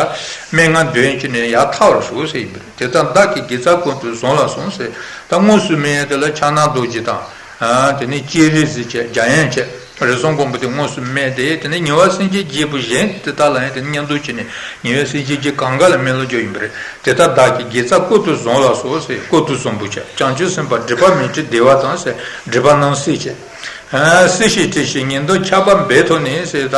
སྨྲེ་སྔགས་འདོན་བྱས་ནས་ཡར་ཐར་བར་ཞུ་ཟེར་ཡིན་པ་རེད། དེ་ལྟར་བདག་གི་དགེ་རྩ་ཀུན་ཏུ་བཟང་ལ་སོགས་ཟེར། ད་དངོས་སུ་སྨྲས་དེ་ལ་ཕྱག་ན་རྡོ་རྗེ་དང་། དེ་ནས་སྤྱན་རས་གཟིགས་བྱས། འཇམ་དབྱངས་བྱས། རས་ཆུང་མགོན་པོ་དེ་དངོས་སུ་སྨྲས་ཏེ། དེ་ནས་ཉེ་བར་སེམས་ཅན་གྱི་རྒྱལ་པོ་གཞན་དེ་དག་ལ་ཡང་དེ་ནས་མཉམ་དུ་བྱས་ནས། ཉེ་བར་སེམས་ཅན་གྱི་གང་ག་ལ་སྨོན་ལམ་རྒྱག་ཡིན་པ་རེད། དེ་ལྟར་བདག་གི་དགེ་རྩ་ཀུན་ཏུ་བཟང་ལ་སོགས་ཟེར། ཀུན་ཏུ་བཟང་པོ་བྱས། བྱང་ཆུབ་སེམས་དཔའ་སྒྲིབ་པ་མེད་ཅིང་བདེ་བ་དང་ཟེར། སྒྲིབ་པ་རྣམས་སེལ་བྱས། སྲིད་ཞིའི་དྲི་ཞིམ་ཉེར་བསྡོགས་ཆར་པ་འབབ་ཐོབ་ནས་ཟེར། ད་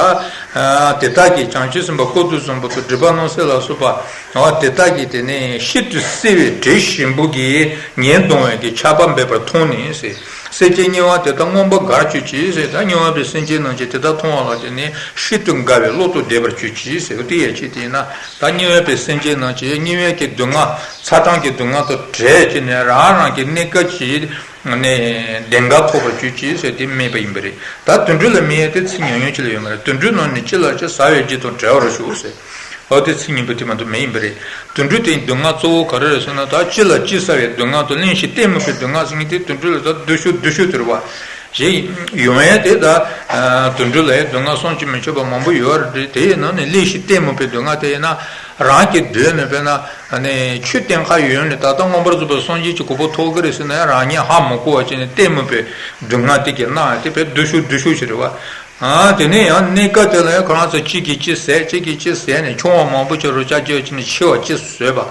དེ་དག་གིས་བྱང་ཆུབ་སེམས་དཔའ་ཀུན་ཏུ་བཟང་པོ་དང་སྒྲིབ་པ་རྣམས་སེལ་ལ་སོགས་པ། འོ་དེ་དག་གིས་དེ་ནས་ཤིན་ཏུ་བསིལ་བའི་དྲི་ཞིམ་པོ་གིས་ཉེར་བསྡོགས་པའི་གི་ཆར་པ་འབབ་པར་མཐོང་ནས་ཟེར། སེམས་ཅན་དམྱལ་བ་དེ་དག་མངོན་པར་དགའ་བར་གྱུར་ཅིག་ཟེར། ད་དམྱལ་བ་པའི་སེམས་ཅན་རྣམས་ཀྱིས་དེ་དག་མཐོང་བ་ལ་བརྟེན་ནས་ཤིན་ཏུ་དགའ་བའི་བློ་དང་ལྡན་པར་གྱུར་ཅིག་ཟེར། དེ་ཡང་ཅི་སྟེ་ཡིན་ན། ད་དམྱལ་བ་པའི་སེམས་ཅན་རྣམས་ཀྱིས་དམྱལ་བའི་གི་སྡུག་བསྔལ། ཚ་གྲང་གི་སྡུག་བསྔལ་དང་བྲལ་བྱས་ནས། རང་རང་གི་གནས་སྐབས་ཀྱི་ནས་བདེ་འགག་ཐོབ་པར་གྱུར་ཅིག་ཟེར་དེ་སྨྲས་པ་ཡིན་པ་རེད། ད་དུད་འགྲོ་ལ་སྨྲས་ཡས་དེ་ཚིག་ཉུང་ཉུང་ཅིག་ལས་ཡོད་མ་རེད། དུད་འགྲོའི་ནང་ནས་ཅི་ལ་ཅི་ཟ་བའི་རྒྱུ་དང་བྲལ་བར་ཞུ་ཟེར། འོ་དེ་ཚིག་གཉིས་པོ་དེ་མ་གཏོགས་མེད་ཡིན་པ་རེད། དུད་འགྲོ་དེའི་སྡུག་བསྔལ་གཙོ་བོ་ག་རེ་རེད་ཟེར་ན། ད་ཅི་ལ་ཅི་ཟ་བའི་སྡུག་བསྔལ་དང་། གླེན་ཞིང་ལྟད་མོ་བའི་སྡུག་བསྔལ་ཟེར་མཁན་དེ་དུད་འགྲོ་ལ་ད་སྡུག་ཤོས་སྡུག་ཤོས་དེ་རེད་བ། ཞེས་ཡོང་ཡས་དེ། ད་དུད་འགྲོ་ལ་ཡང་སྡུག་བསྔལ་བསམ་གྱིས་མི་ཁྱབ་པ་མང་པོ་ཡོད་རེད། དེའི་ནང་ནས་གླེན་ཞིང་ལྟད་མོ་བའི་སྡུག་བསྔལ་དེ་ཡིན་ན། རང་གི་མདུན་ནས་དཔེར་ན་ཆོས་བསྟན་ག་ཡོང་ནས། ད་ལྟ་མངོན་པར་རྫོགས་པའི་སངས་རྒྱས་ཀྱི་གོ་འཕང་ཐོབ་ཀྱི་རེད་ཟེར་ན་ཡང་། རང་ཉིད་ཧ་མ་གོ་བ་བྱས་ནས་ལྟད་མོ་བའི་སྡུག་བསྔལ་དེ་གིས་མནར་ཡས་དེ་བས་སྡུག་ཤོས་སྡུག་ཤོས་ཤིག་རེད་བ། ཨ་དེ་ནས་ཡང་གནས་སྐབས་དེ་ལ་ཡང་ཁོ་རང་ཚོ་གཅིག་གིས་གཅིག་བསད། གཅིག་གིས་གཅིག་བསད་ནས་ཆུང་བ་མང་པོ་ཅིག་རོ་ཅག་རྒྱག་བྱས་ནས་ཆེ་བ་གཅིག་བཟོས་པ།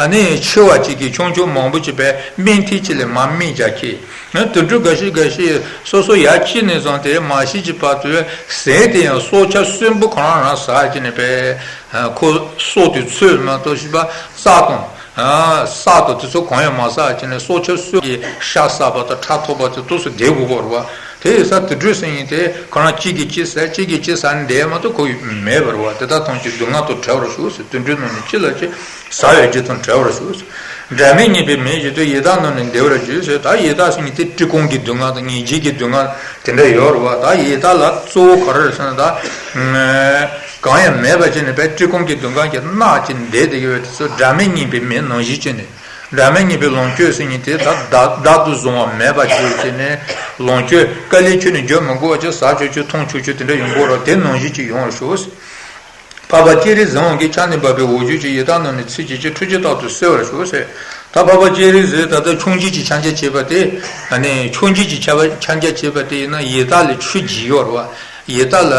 ཨ་ནི་ཆེ་བ་གཅིག་གིས་ཆུང་ཆུང་མང་པོ་ཅིག་བས་སྨན་ཐིག་ཅིག་ལ་མར་སྨན་རྒྱག་གི། ཡང་དུད་འགྲོ་འགའ་ཤས་འགའ་ཤས་སོ་སོ་ཡར་སྐྱེས་ནས་བཟུང་སྟེ་མ་ཤི་ཅིག་བར་དུ་ཟས་དེ་ཡང་སྲོག་ཆགས་གསོན་པོ་ཁོ་རང་རང་ཟ་བྱས་ནས་བས། ཁོ་སྲོག་དེ་འཚོས་མ་གཏོགས་ཤི་བ་ས་དང་། ཨ་ས་དང་དེ་ཚོ་གང་ཡང་མ་ཟ་བྱས་ནས་སྲོག་ཆགས་གསོན་གྱི་ཤ་ཟ་བ་དང་ཁྲག་འཐུང་བ་དེ་དུས་སུ་བསྡད་དགོས་པ་རེད་བ། དེ་ཡིན་ཙང་དུད་འགྲོ་ཟེར་མཁན་དེ་ཁོ་རང་གཅིག་གིས་གཅིག་བསད། གཅིག་གིས་གཅིག་ཟ་ནས་བསྡད་མ་གཏོགས་ཁོ་མེད་པ་རེད་བ། དེ་དག་ཐམས་ཅད་སྡུག་བསྔལ་དང་བྲལ་བར་ཞུ་ཟེར། དུད་འགྲོའི་ནང་ནས་ཅི་ལ་ཅི་ཟ་བའི་རྒྱུ་དང་བྲལ་བར་ཞུ་ཟེར། སྒྲ་མེད་ཉིད་པའི་མེ་བཞིན་དུ་ཡི་དྭགས་རྣམས་ནི་བདེ་བར་འགྱུར་ཟེར། ད་ཡི་དྭགས་ཟེར་མཁན་དེ་སྤྲུལ་སྐུ་གི་སྡུག་བསྔལ་དང་ཉེས་བྱས་ཀྱི་སྡུག་བསྔལ་དེ་འདྲ་ཡོད་རེད་བ། ད་ཡི་དྭགས་ལ་གཙོ་བོ་ག་རེ་རེད་ཟེར་ན། ད་གང་ཡང་མེད་པ་བྱས་ནས་པའི་སྤྲུལ་སྐུ་གི་སྡུག་བསྔལ་གྱིས་མནར་ཅིང་བདས་ཏེ་ཡོད་པ་དེ་ཚོ་སྒྲ་མེད་ཉིད་པའི་མེ་ནང་བཞིན་བྱས་ནས། སྒྲ་མེད་ཉིད་པའི་ལོངས་སྤྱོད་ཟེར་མཁན་དེ་ད་བདག་བདག་ཏུ་བཟུང་བ་མེད་པ་ཞིག་བྱས་ནས། ལོངས་སྤྱོད་དཀའ་ལས་ཁྱོན་ནས་རྒྱག་མི་དགོས་པ་ཅིག་ཟ་ཆོག་ཆོག་འཐུང་ཆོག་ཆོག་དེ་འདྲ་ཡོང་གི་ཡོད་རེད་བ། དེ་ནང་བཞིན་ཅིག་ཡོང་བར་ཤོག་ཟེར། འཕགས་པ་སྤྱན་རས་གཟིགས་དབང་གིས་ཕྱག་ནས་འབབ་པའི་འོ་བརྒྱལ་གྱི་ཡི་དྭགས་རྣམས་ནི་ཚིག་གཅིག་གིས་ཁྲོ་ཆུ་ལྟར་དུ་བསལ་བར་ཤོག་ཟེར། ད་འཕགས་པ་སྤྱན་རས་གཟིགས་ད་ལྟ་ཆུང་ཆུང་གིས་ཕྱག་རྒྱ་བྱས་པ་དེ། ཨ་ནི་ཆུང་ཆུང་གིས་ཕྱག་རྒྱ་བྱས་པ་དེ་ཡིན་ན་ཡི་དྭགས་ལ་ཆུ་བརྒྱལ་ཡོད་རེད་བ། ཡི་དྭགས་ལ་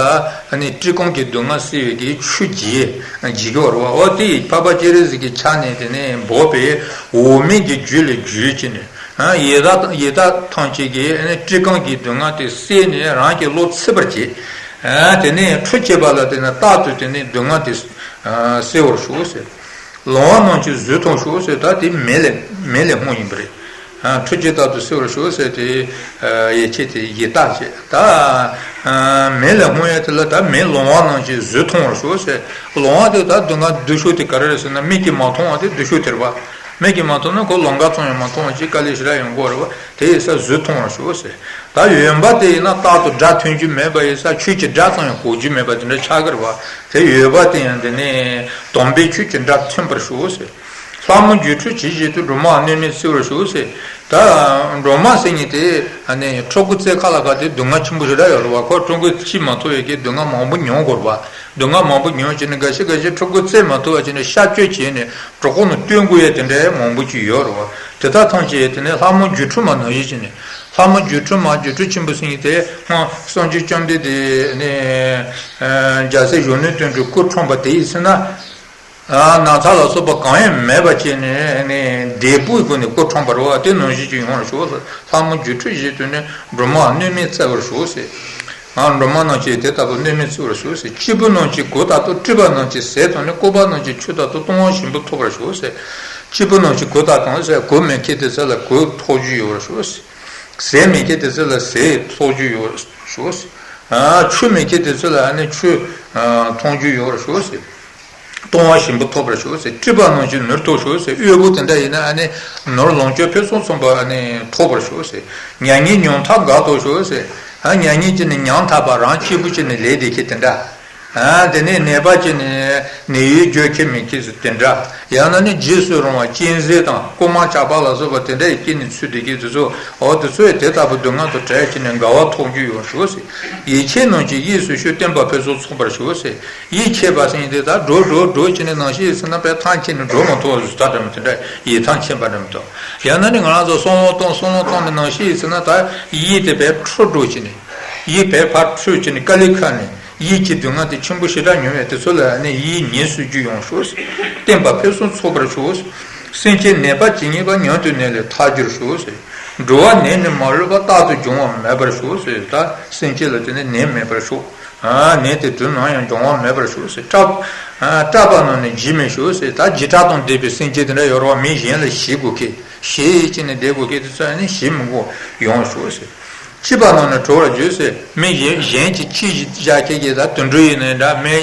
ཨ་ནི་སྤྲུལ་སྐུ་གི་སྡུག་བསྔལ་སེལ་བའི་གི་ཆུ་བརྒྱལ་བརྒྱལ་ཡོད་རེད་བ། འོ་དེ་ཡི་འཕགས་པ་སྤྱན་རས་གཟིགས་ཀྱི་ཕྱག་ནས་དེ་ནས་འབབ་པའི་འོ་མའི་གི་རྒྱུ་ལས་བརྒྱུད་ཅིག་ནས། ཡི་དྭགས་ཡི་དྭགས་ཐམས་ཅད་ཀྱིས་ཨ་ནི་སྤྲུལ་སྐུ་གི་སྡུག་བསྔལ་དེ་བསལ་ནས་རང་གི་བློ་ཚིམ་པར་བྱེད། དེ་ནས་ཁྲོ་བྱེད་པ་ལ་དེ་ནས་རྟག་ཏུ་དེ་ནས་སྡུག་བསྔལ་དེ་སེལ་བར་ཤོག་ཟེར། ལོང་བ་རྣམས་ཀྱིས་གཟུགས་མཐོང་ཤོག་ཟེར། ད་དེ་མེ་ལས་མེ་ལས་སྔོན་ཡིན་པ་རེད། ཁྲོ་ཆུ་ལྟར་དུ་བསལ་བར་ཤོག་ཟེར་དེ། ཡིད་ཆེས་དེ་ཡི་དྭགས་བྱེད་ད། མེ་ལས་སྔོན་ཡ་དེ་ལ་ད་མེ་ལོང་བ་རྣམས་ཀྱིས་གཟུགས་མཐོང་བར་ཤོག་ཟེར། ལོང་བ་དེ་ད་སྡུག་བསྔལ་སྡུག་ཤོས་དེ་ག་རེ་རེད་ཟེར་ན་མིག་གིས་མ་མཐོང་བ་དེ་སྡུག་ཤོས་དེ་རེད་བ། མིག་གིས་མ་མཐོང་ན་ཁོ་ལོང་ག་ཙམ་ཡང་མ་མཐོང་བ་ཅིག་དཀའ་ལས་ཞེ་དྲག་ཡོང་གི་ཡོད་རེད་བ། དེ་ཡི་ས་གཟུགས་མཐོང་བར་ཤོག་ཟེར། ད་འོན་པ་དེ་ཡིན་ན་རྟག་ཏུ་སྒྲ་ཐོས་རྒྱུ་མེད་པ་ཡི་ས་ཆོས་ཀྱི་སྒྲ་ཙམ་ཡང་གོ་རྒྱུ་མེད་པ་དེ་འདྲ་ཆགས་ཀྱི་རེད་བ། དེ་འོན་པ་དེ་ཡང་དེ་ནས་དམ་པའི་ཆོས་ཀྱི་སྒྲ་ཐོས་པར་ཤོག་ཟེར། ལྷ་མོ་སྒྱུ་འཕྲུལ་གྱི་ཞལ་དུ་སྒྲོལ་མ་གནོད་མེད་བརྩེ་བར་ཤོག་ཟེར། ད་སྒྲོལ་མ་ཟེར་མཁན་དེ་ཨ་ནི་ཕྲུ་གུ་བཙས་ཁ་ལ་ཁ་དེ་སྡུག་བསྔལ་ཆེན་པོ་ཞེ་དྲག་ཡོད་རེད་བ། ཁོ་ཕྲུ་གུ་སྐྱེས་མ་ཐུབ་པའི་གི་སྡུག་བསྔལ་མང་པོ་མྱོང་དགོས་རེད་བ། སྡུག་བསྔལ་མང་པོ་མྱོང་བྱས་ནས་འགའ་ཤས་འགའ་ཤས་ཕྲུ་གུ་བཙས་མ་ཐུབ་པ་བྱས་ནས་གཤགས་བཅོས་བྱས་ནས་གྲོད་ཁོག་ནང་བཏོན་དགོས་ཡ་དེ་འདྲ་མང་པོ་ཅིག་ཡོད་རེད་བ། དེ་དག་ཐམས་ཅད་དེ་ནས་ལྷ་མོ་སྒྱུ་འཕྲུལ་མ་ནང་བཞིན་བྱས་ནས། ལྷ་མོ་སྒྱུ་འཕྲུལ་མ་སྒྱུ་འཕྲུལ་ཆེན་པོ་ཟེར་མཁན་དེ་སྔོན་སངས་རྒྱས་བཅོམ་ལྡན་འདས་ནས་རྒྱལ་སྲས་གཞོན་ནུ་དོན་གྲུབ་སྐུ་འཁྲུངས་པ་དེ་ཡི་ཚེ་ན། ན་ཚ་ལ་སོགས་པ་གང་ཡང་མེད་པ་བྱས་ནས་ནས་བདེ་པོའི་སྒོ་ནས་སྐུ་འཁྲུངས་པ་རེད་བ། དེ་ནང་བཞིན་ཅིག་ཡོང་བར་ཤོག་ཟེར། ལྷ་མོ་སྒྱུ་འཕྲུལ་ཞལ་དུ་ནི་སྒྲོལ་མ་གནོད་མེད་བརྩེ་བར་ཤོག་ཟེར། སྒྲོལ་མ་རྣམས་ཀྱིས་དེ་ལྟ་བུ་གནོད་མེད་བརྩེ་བར་ཤོག་ཟེར། སྐྱེས་བུ་རྣམས་ཀྱིས་གོས་དག་དང་། སྤྲུལ་པ་རྣམས་ཀྱིས་ཟས་དང་ནི། བཀོད་པ་རྣམས་ཀྱིས་ཆོས་དག་དང་། གཏོང་བ་ཞིམ་པོ་ཐོབ་པར་ཤོག་ཟེར། སྐྱེས་བུ་རྣམས་ཀྱིས་གོས་དག་དང་ཟེར། གོས་མེད་མཁན་དེ་ཚོ་ལ་གོས་ཐོགས་རྒྱུ་ཡོད་པར་ཤོག་ཟེར། ཟས་མེད་མཁན་དེ་ཚོ་ལ་ཟས་ཐོགས་རྒྱུ་ཡོད་པར་ཤོག་ཟེར། ཆོས་མེད་མཁན་དེ་ཚོ་ལ་ནི་ཆོས་འཐོང་རྒྱུ་ཡོད་པར་ཤོག་ཟེར། གཏོང་བ་ཞིམ་པོ་ཐོབ་པར་ཤོག་ཟེར། སྤྲུལ་པ་རྣམས་ཀྱིས་ནོར་ཐོབ་ཤོག་ཟེར། དབུལ་པོ་དེ་འདྲ་ཡིན་ན་ཨ་ནི་ནོར་ལོངས་སྤྱོད་ཕུན་སུམ་ཚོགས་པ་ཨ་ནི་ཐོབ་པར་ཤོག་ཟེར། མྱ་ངན་མྱོང་ཐག་འགག་ཐོབ་ཤོག་ཟེར། ཨ་མྱ་ངན་ཅིག་ནི་མྱང་ཐག་པ་རང་སྐྱིད་པོ་ཅིག་ནི་ལས་དེ་ཁྱེད་དེ་འདྲ། ཨ་དེ་ནས་ནད་པ་ཅིག་ནི་ནད་ཡོད་རྒྱུ་ཁྱེད་མི་ཁྱེད་ཟེར་དེ་འདྲ། ཡང་ན་ནི་རྗེས་སུ་རུང་བ་གཅན་གཟན་དང་རྐུན་མ་ཇག་པ་ལ་སོགས་པ་དེ་འདྲ་ཡི་སྐྱེ་ནི་ཚུལ་དེ་ཁྱེད་དེ་ཚོ་འོ་དེ་ཚོ་ཡི་དེ་ལྟ་བུ་སྡུག་བསྔལ་དུ་བྲལ་ཅིག་ནི་དགའ་བ་ཐོབ་རྒྱུ་ཡོད་ཤོག་ཟེར། ཡིད་ཆེས་རྣམས་ཀྱིས་གཡས་སུ་ཞུ། བསྟན་པ་ཕུན་སུམ་ཚོགས་པར་ཤོག་ཟེར། ཡིད་ཆེས་པ་ཟེར་མཁན་དེ་ད་འགྲོ་འགྲོ་འགྲོ་བྱས་ནས་ནང་བཞིན་ཡིན་ཟེར་ན་པའི་ཐང་ཆད་ནས་འགྲོ་མ་ཐུབ་པ་བཟོ་ལྟ་འདྲ་མོ་དེ་འདྲ་ཡིད་ཐང་ཆད་པ་འདྲ་མོ་དང་། ཡང་ན་ནི་ང་རང་ཚོ་བསམ་བློ་གཏོང་བསམ་བློ་གཏོང་ནས་ནང་བཞིན་ཡིན་ཟེར་ན་ད་ཡིད་དེ་པའི་འཕྲོ་འགྲོ་བྱས་ནས་ཡིད་པའི་ཕར་འཕྲོས་བྱས་ནས་དཀའ་ལས་ཁག་ནས་ཡིད་ཀྱི་སྡུག་བསྔལ་དེ་ཆེན་པོ་ཞེ་དྲག་མྱོང་བས་དེ་ཚོ་ལ་ནི་ཡིད་ཉེར་བཟོད་རྒྱུ་ཡོང་ཤོག་ཟེར། བསྟན་པ་ཕུན་སུམ་ཚོགས་པར་ཤོག་ཟེར། སེམས་ཅན་ནད་པ་ཇི་སྙེད་པ། མྱུར་དུ་ནད་ལས་ཐར་གྱུར་ཤོག་ཟེར། འགྲོ་བ་ནད་ནི་མ་ལུས་པ། རྟག་ཏུ་འབྱུང་བ་མེད་པར་ཤོག་ཟེར། ད་སེམས་ཅན་ལ་དེ་ནི་ནད་མེད་པར་ཤོག་ནད་དེ་དུས་ནམ་ཡང་འབྱུང་བ་མེད་པར་ཤོག་ཟེར། སྐྲག་སྐྲག་པ་རྣམས་ནི་འཇིགས་མེད་ཤོག་ཟེར། ད་འཇིགས་སྐྲག་དང་ལྡན་པའི་སེམས་ཅན་དེ་འདྲ་ཡོད་རེད་བ། མི་གཞན་ལ་ཞེད་དགོས་མཁན་ཞེད་ཡིད་ཀྱིས་ནི་བསྡད་དགོས་མཁན་དེ་ཚོ་ནི་ཞེད་མི་དགོས་ཡོང་ཤོག་ཟེར། སྐྱིད་པ་རྣམས་ནི་གྲོལ་བར་འགྱུར་ཟེར། མི་གཞན་གཞན་གྱིས་སྐྱིད་བཞག་མཁན་གྱི་ད་དུད་འགྲོ་ཡིན་ནའི་འདྲ། མི་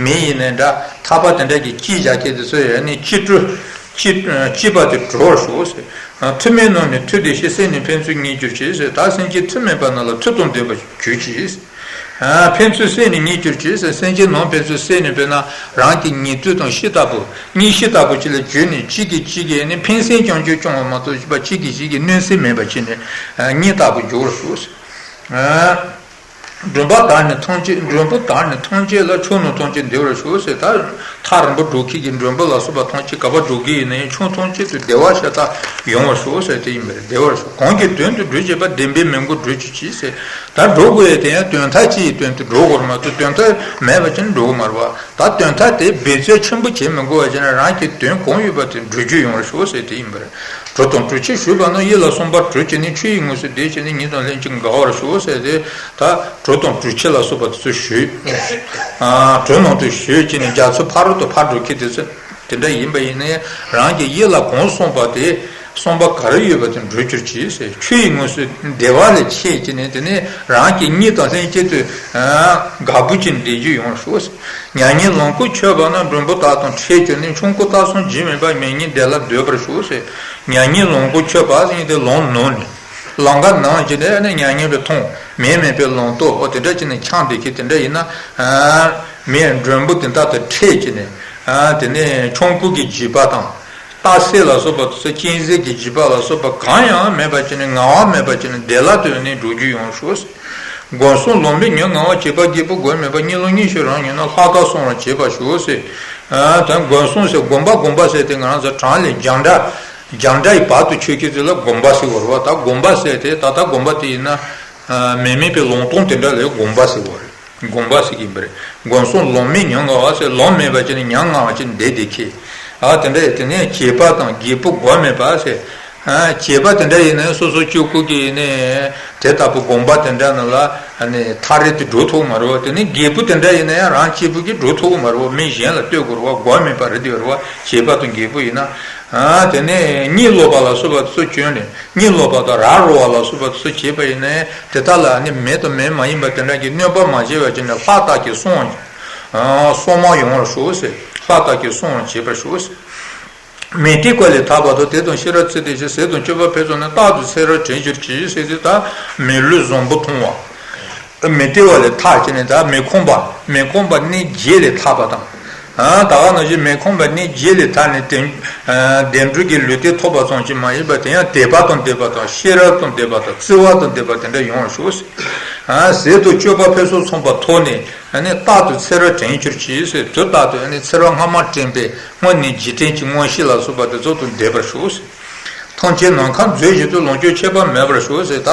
མི་ཡིན་ནའི་འདྲ། ཐར་པ་དེ་འདྲ་གིས་སྐྱིད་བཞག་མཁན་དེ་ཚོ་ཡང་ནི་སྐྱིད་སྐྱིད་སྐྱིད་པ་དེ་གྲོལ་བར་ཤོག་ཟེར། མཐུ་མེད་རྣམས་ནི་མཐུ་དེ་ཤེས། སེམས་ནི་ཕན་ཚུན་ཉེ་གྱུར་ཅིག་ཟེར། ད་སེམས་ཅན་མཐུ་མེད་པ་རྣམས་ལ་མཐུ་དང་ལྡན་པར་གྱུར་ཅིག་ཟེར། ཕན་ཚུན་སེམས་ནི་ཉེ་གྱུར་ཅིག་ཟེར། སེམས་ཅན་ནང་ཕན་ཚུན་སེམས་ནི་དཔེར་ན་རང་གི་ཉེ་དུ་དང་གཤིན་ལྟ་བུ་གཉེན་གཤིན་ལྟ་བུ་ཅིག་ལ་གྱུར་ནས་གཅིག་གིས་གཅིག་གི་ནི་ཕན་སེམས་རྐྱང་རྐྱང་སྐྱོང་བ་མ་གཏོགས་གཅིག་གིས་གཅིག་གི་གནོད་སེམས་མེད་པ་བྱས་ནས་གཉེན་ལྟ་བུ་འགྱུར་བར་ཤོག་ཟེར། མགྲོན་པོ་དག་ནི་ཐམས་ཅད་མགྲོན་པོ་དག་ནི་ཐམས་ཅད་ལ། ཆོས་རྣམས་ཐམས་ཅད་བདེ་བར་ཤོག་ཟེར། ད་ཐག་རིང་པོ་འགྲོ་མཁན་གྱི་མགྲོན་པོ་ལ་སོགས་པ་ཐམས་ཅད་ག་པར་འགྲོ་གི་ཡིན་ན་ཡང་ཆོས་ཐམས་ཅད་དུ་བདེ་བ་ཤ་སྟག་ཡོང་བར་ཤོག་ཟེར། དེ་ཡིན་པ་རེད། བདེ་བར་ཤོག་གང་གིས་དོན་དུ་སྒྲུབ་བྱེད་པ། བདེན་པའི་མོས་གུས་སྒྲུབ་བྱེད་ཅིག་ཟེར། ད་འགྲོ་དགོས་ཡ་དེ་ཡང་དོན་དག་ཅིག་གི་དོན་དུ་འགྲོ་དགོས་རེད་མ་གཏོགས་དོན་དག་མེད་པ་ཅིག་ནི་འགྲོ་གི་མ་རེད་བ། ད་དོན་དག་དེ་འབད་རྩོལ་ཆེན་པོ་བྱེད་མི་དགོས་པ་བྱས་ན་རང་གི་དོན་གང་ཡོད་པ་དེ་འགྲུབ་རྒྱུ་ཡོང་བར་ཤོག་ཟེར། དེ་ཡིན་པ་རེད། གྲོགས་དང་གྲོགས་མཆེད་ཞུས་པ་ན། ཡིད་ལ་བསམ་པ་གྲོས་བྱས་ནས། ཆོས་ཀྱི་དངོས་སུ་བདེ་བྱས་ནས། ཉིད་དང་ལྷན་ཅིག་དགའ་བར་ཤོག་ཟེར་ཏེ། ད་གྲོགས་དང་གྲོགས་མཆེད་ལ་སོགས་པ་དེ་ཚོ་ཞུས། གྲོས་ནང་དུ་ཞུས་བྱས་ནས་རྒྱ་མཚོ་ཕ་རོལ་ཏུ་ཕར་འགྲོ་མཁན་དེ་ཚོ་དེ་འདྲ་ཡིན་པ་ཡིན་ན་རང་གི་ཡིད་ལ་གང་བསམ་པ་དེ། བསམ་པ་ག་རེ་ཡོད་པ་དེ་འགྲུབ་གྱུར་ཅིག་ཟེར། ཆོས་ཡི་ངོས་སུ་བདེ་བ་ལས་ཆེ་བྱས་ནས་དེ་ནས་རང་གི་གཉིད་དང་ལྷན་ཅིག་ཏུ་དགའ་པོ་ཅིག་བདེ་རྒྱུ་ཡོང་ཤོག་ཟེར། མྱ་ངན་ལོངས་སྐུ་མཆོད་པ་ན། མགྲོན་པོ་དག་དང་འཕྲད་གྱུར་ནས། ཆོམ་རྐུན་དག་གསུམ་བགྱིས་མེད་པར། མྱ་ངན་འདས་ལ་སྡོད་པར་ཤོག་ཟེར། མྱ་ངན་ལོངས་སྐུ་མཆོད་པ་ཟེར་དེ་ལོངས་ནོར་ནས། ལམ་ཁ་ནང་བྱས་ནས་ནི་མྱ་ངན་པའི་མཐོང་མེད་མེད་པའི་ལམ་ཐོབ། ཨོ་དེ་འདྲ་བྱས་ནས་འཁྱམས་བསྡད་མཁན་དེ་འདྲ་ཡིན་ན། མི་མགྲོན་པོ་དེ་དག་དང་འཕྲད་བྱས་ནས། དེ་ནས་ཆོམ་རྐུན་གྱི་བགྱིས་པ་དང་། རྟ་བསད་ལ་སོགས་པ་དེ་ཚོ། གཅན་གཟན་གྱི་བགྱིས་པ་ལ་སོགས་པ་གང་ཡང་མེད་པ་བྱས་ནས། ངལ་བ་མེད་པ་བྱས་ནས་བདེ་ལ་སྡོད་ནས་འགྲོ་རྒྱུ་ཡོང་ཤོག་ཟེར། མགོན་གསུམ་ལམ་མེ་ཉོན་ངལ་བ་བྱེད་པ། རྒད་པོ་མགོན་མེད་པ། གཉིད་ལོག་གཉིད་ཤོར་རང་ཉིད་ན། ལྷ་དག་གསུམ་ལ་བྱེད་པར་ཤོག་ཟེར། ད་མགོན་གསུམ་ཟེར། དགོན་པ་དགོན་པ་ཟེར་དེ་ང་རང་ཚོ་གྲངས་ལས་རྒྱང་གྲགས་རྒྱང་གྲགས་ཡི་བར་དུ་ཆོད་མཁན་དེ་ལ་དགོན་པ་ཟེར་བ་རེད་བ། ད་དགོན་པ་ཟེར་དེ་ད་ལྟ་དགོན་པ་དེ་ཡིན་ན། མེད་མེད་པའི་ལམ་སྟོང་དེ་འདྲ་ལ་དགོན་པ་ཟེར་བ་རེད། དགོན་པ་ཟེར་གྱི་ཡིན་པ་རེད། མགོན་གསུམ་ལམ་མེ་ཉོན་ངལ་བ་ཟེར། ལམ་མེད་པ་བྱས་ནས་ཉམ་ང་བ་བྱས་ནས་བསྡད་བསྡད་མཁན། ཨ་དེ་འདྲ་ཡིན། དེ་ནས་བྱེད་པ་དང་རྒད་པོ་མགོན་མེད་པ་ཟེར། བྱེད་པ་དེ་འདྲ་ཡིན་ན་སོ་སོ་གཅིག་པུ་གིས་ནི་དེ་ལྟ་བུ་དགོན་པ་དེ་འདྲ་ནང་ལ་ནི་ཐག་རིང་དུ་འགྲོ་ཐུབ་མ་རེད་བ། དེ་ནས་རྒད་པོ་དེ་འདྲ་ཡིན་ན་ཡང་རང་གཅིག་པུ་གིས་འགྲོ་ཐུབ་མ་རེད་བ། མི་གཞན་ལ་ལྟོས་དགོས་རེད་བ། མགོན་མེད་པ་རེད་དེ་རེད་བ། བྱེད་པ་དང་རྒད་པོ་ཡིན་ན། དེ་ནས་གཉིད་ལོག་པ་ལ་སོགས་པ་ཚོ་བྱོན་ནས། གཉིད་ལོག་པ་དང་ར་རོ་བ་ལ་སོགས་པ་ཚོ་བྱེད་པ་ཡིན་ན། དེ་དག་ལ་ནི་མེ་དང་མེ་མ་ཡིན་པ་དེ་འདྲ་གྱི་གནོད་པ་མ་བྱས་པ་བྱས་ནས། ལྷ་དག་གི་གསུང་སོ་མ་ཡོང་བར་ཤོག་ཟེར། ལྷ་དག་གི་གསུང་བྱེད་པར་ཤོག་ཟེར། མུ་སྟེགས་པ་ལས་ཐར་པ་དང་། དེ་དང་ཤེས་རབ་ཚེ་འདིར་སྐྱེ། ཟས་དང་སྤྱོད་པ་ཕུན་ཚོགས་ནས། རྟག་ཏུ་ཚེ་རབས་དྲན་གྱུར་ཅིག་ཟེར་ཏེ། ད་མི་ལུས་བཟང་པོ་མཐོང་བ། མུ་སྟེགས་པ་ལས་ཐར་བྱས་ནས། ད་མི་ཁོམ་པ། མི་ཁོམ་པ་གནས་བརྒྱད་ལས་ཐར་པ་དང་། ད་ག་ནང་བཞིན་མི་ཁོམ་པ་གནས་བརྒྱད་ལས་ཐར་ནས་བདེ། བདེ་འགྲོ་གི་ལུས་རྟེན་ཐོབ་པ་ཙམ་གྱིས་མ་ཡིན་པར། དེ་ཡང་དད་པ་དང་ལྡན་པ་དང་། ཤེས་རབ་དང་ལྡན་པ་དང་། བརྩེ་བ་དང་ལྡན་པ་དེ་འདྲ་ཡོང་བར་ཤོག་ཟེར། ཟས་དང་སྤྱོད་པ་ཕུན་སུམ་ཚོགས་པ་ཐོབ་ནས། རྟག་ཏུ་ཚེ་རབས་དྲན་གྱུར་ཅིག་ཟེར། དུས་རྟག་ཏུ་ཚེ་རབས་སྔ་མ་དྲན་པའི་སྔོན་ནས་འཇིག་རྟེན་གྱི་མངོན་ཤེས་ལ་སོགས་པ་དེ་ཚོ་དང་ལྡན་པར་ཤོག་ཟེར། ཐམས་ཅད་ནམ་མཁའ་མཛོད་བཞིན་དུ། ལོངས་སྤྱོད་ཁྱད་པར་མེད་པར་ཤོག་ཟེར། ད་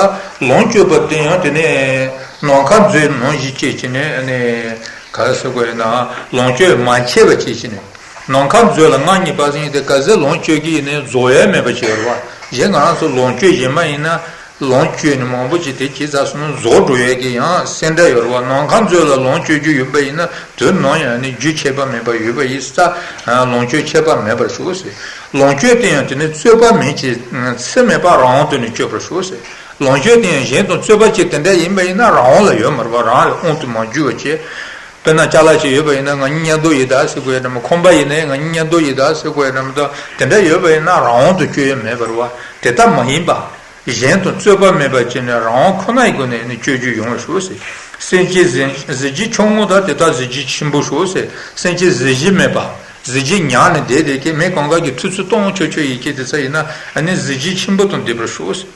ལོངས་སྤྱོད་པ་དེ་ཡང་དེ་ནས་ནམ་མཁའ་མཛོད་ནང་བཞིན་བྱས་བྱས་ནས་ནི་ག་རེ་ཟེར་དགོས་ཡིན་ན། ལོངས་སྤྱོད་མ་ཆད་པ་བྱས་བྱས་ནས། ནམ་མཁའ་མཛོད་ལ་མངའ་བརྙེས་པ་ཟེར་དེ་ག་ཚོད་ལོངས་སྤྱོད་ཀྱི་ཡིན་ནའི་རྫོགས་ཡ་མེད་པ་བྱས་རེད་བ། གཞན་ང་རང་ཚོ་ལོངས་སྤྱོད་གཞན་མ་ཡིན་ན། ལོངས་སྤྱོད་ནི་མང་པོ་ཅིག་དེ་ཇི་ཙམ་སོང་ན་རྫོགས་འགྲོ་ཡས་ཀྱི་ཡང་སེམས་འདྲ་ཡོད་རེད་བ། ནམ་མཁའ་མཛོད་ལ་ལོངས་སྤྱོད་རྒྱུ་ཡོད་པ་ཡིན་ན། དེ་ནང་ཡང་ནི་རྒྱུ་ཆད་པ་མེད་པ་ཡོད་པ་ཡིན་ཙང་། ལོངས་སྤྱོད་ཁྱད་པར་མེད་པར་ཤོག་ཟེར། ལོངས་སྤྱོད་དེ་ཡང་དེ་ནི་རྩོད་པ་མེད་ཅིང་འཚེ་མེད་པར་རང་དབང་དུ་ནི་སྤྱོད་པར་ཤོག་ཟེར། ལོངས་སྤྱོད་དེ་ཡང་གཞན་དང་རྩོད་པ་ཅིག་དེ་འདྲ་ཡིན་པ་ཡིན་ན་རང་དབང་ལ་ཡོད་མ་རེད་བ། རང་ལ་དབང་དུ་མ་འགྱུར་བ་བྱས། དཔེར་ན་ཅ་ལག་ཅིག་ཡོད་པ་ཡིན་ན། ང་གཉིས་མཉམ་དུ་ཡིན་ད་ཟེར་དགོས་ཡ་འདྲ་མོ། ཁང་པ་ཡིན་ནའི་ང་གཉིས་མཉམ་དུ་ཡིན་ད་ཟེར་དགོས་ཡ་འདྲ་མོ་དང་། དེ་འདྲ་ཡོད་པ་ཡིན་ན་རང་དབང་དུ་སྤྱོད་ཡ་མེད་པ་རེད་བ། དེ་ལྟ་མ་ཡིན་པ། གཞན་དང་རྩོད་པ་མེད་པ་བྱས་ནས་རང་དབང་ཁོ་ན་ཡི་སྒོ་ནས་ནི་སྤྱོད་རྒྱུ་ཡོང་བར་ཤོག་ཟེར། སེམས་ཅན་གཟི་གཟི་བརྗིད་ཆུང་ངུ་དང་། དེ་དག་གཟི་བརྗིད་ཆེན་པོར་ཤོག་ཟེར། སེམས་ཅན་གཟི་བརྗིད་མེད་པ། གཟི་བརྗིད་ཉམས་ནས་བསྡད་བསྡད་མཁན། མི་གང་ག་གི་ཐུབ་ཚོད་གཏོང་ཆོག་ཆོག་ཡིན་མཁན་དེ་ཚོ་ཡིན་ན། ཨ་ནི་གཟི་བརྗིད་ཆེན་པོ་དང་ལྡན་པར་ཤོག་ཟེར།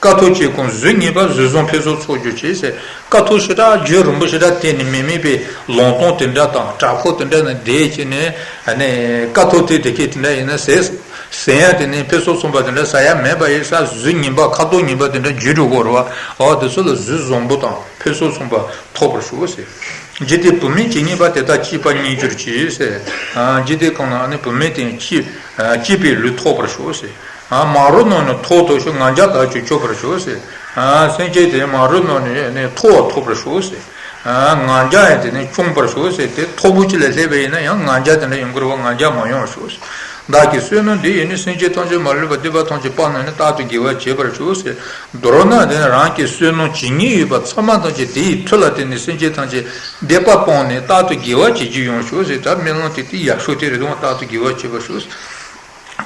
དཀའ་ཐུབ་བྱེད་ཀུན་གཟུགས་ངན་པ། གཟུགས་བཟང་ཕུན་སུམ་ཚོགས་གྱུར་ཅིག་ཟེར། དཀའ་ཐུབ་ཞེ་དྲག་རྒྱུན་རིང་པོ་ཞེ་དྲག་བསྟེན་ནས་མི་མེད་པའི་ལམ་སྟོང་དེ་འདྲ་དང་བྲག་ཕུག་དེ་འདྲ་ན་བསྡད་བྱས་ནས། ཨ་ནི་དཀའ་ཐུབ་དེ་དེ་སྐད་དེ་འདྲ་ཡིན་ན་ཟས་ཟས་ཡང་དེ་ནས་ཕུན་སུམ་ཚོགས་པ་དེ་འདྲ་ཟ་ཡ་མེད་པ་ཡིན་ཙང་། གཟུགས་ངན་པ་ཁ་དོག་ངན་པ་དེ་འདྲ་འགྱུར་འགྲོ་གི་རེད་བ། འོ་དེ་ཚོ་ལ་གཟུགས་བཟང་པོ་དང་ཕུན་སུམ་ཚོགས་པ་ཐོབ་པར་ཤོག་ཟེར། འཇིག་རྟེན་བུད་མེད་ཇི་སྙེད་པ། དེ་དག་སྐྱིད་པ་རྙེད་གྱུར་ཅིག་ཟེར། འཇིག་རྟེན་གང་ན་ཨ་ནི་བུད་མེད་དེ་སྐྱིད་སྐྱིད་པའི་ལུས་ཐོབ་པར་ཤོག་ཟེར། མ་རིག་རྣམས་ནི་ཐོག་ཐུག་ཤོག། ང་རྒྱལ་དག་ཀྱང་སྐྱོབ་པར་ཤོག་ཟེར། སེམས་ཅན་དེ་མ་རིག་རྣམས་ནི་ཐོག་ཐུག་པར་ཤོག་ཟེར། ང་རྒྱལ་ཡང་དེ་ནི་སྐྱོབ་པར་ཤོག་ཟེར། དེ་མཐོ་པོ་ཅིག་ལ་སླེབས་པ་ཡིན་ན་ཡང་ང་རྒྱལ་དེ་འདྲ་ཡོང་གི་རེད་བ། ང་རྒྱལ་མ་ཡོང་བར་ཤོག་ཟེར། བདག་གི་བསོད་ནམས་འདི་ཡིས་ནི། སེམས་ཅན་ཐམས་ཅད་མ་ལུས་པ། སྡིག་པ་ཐམས་ཅད་སྤངས་ནས་ནི། རྟག་ཏུ་དགེ་བ་བྱེད་པར་ཤོག་ཟེར། མདོར་ན་དེ་ནི་རང་གི་བསོད་ནམས་ཇི་སྙེད་ཡོད་པ་ཚང་མ་ཐམས་ཅད་དེ་ཡི་མཐུ་ལ་བརྟེན་ནས་སེམས་ཅན་ཐམས་ཅད་སྡིག་པ་སྤངས་ནས་རྟག་ཏུ་དགེ་བ་བྱེད་རྒྱུ་ཡོང་ཤོག་ཟེར། ད་སྨོན་ལམ་དེ་དེ་ཡག་ཤོས་དེ་རེད་དང་། རྟག་ཏུ་དགེ་བ་བྱེད་པར་ཤོག་ཟེར།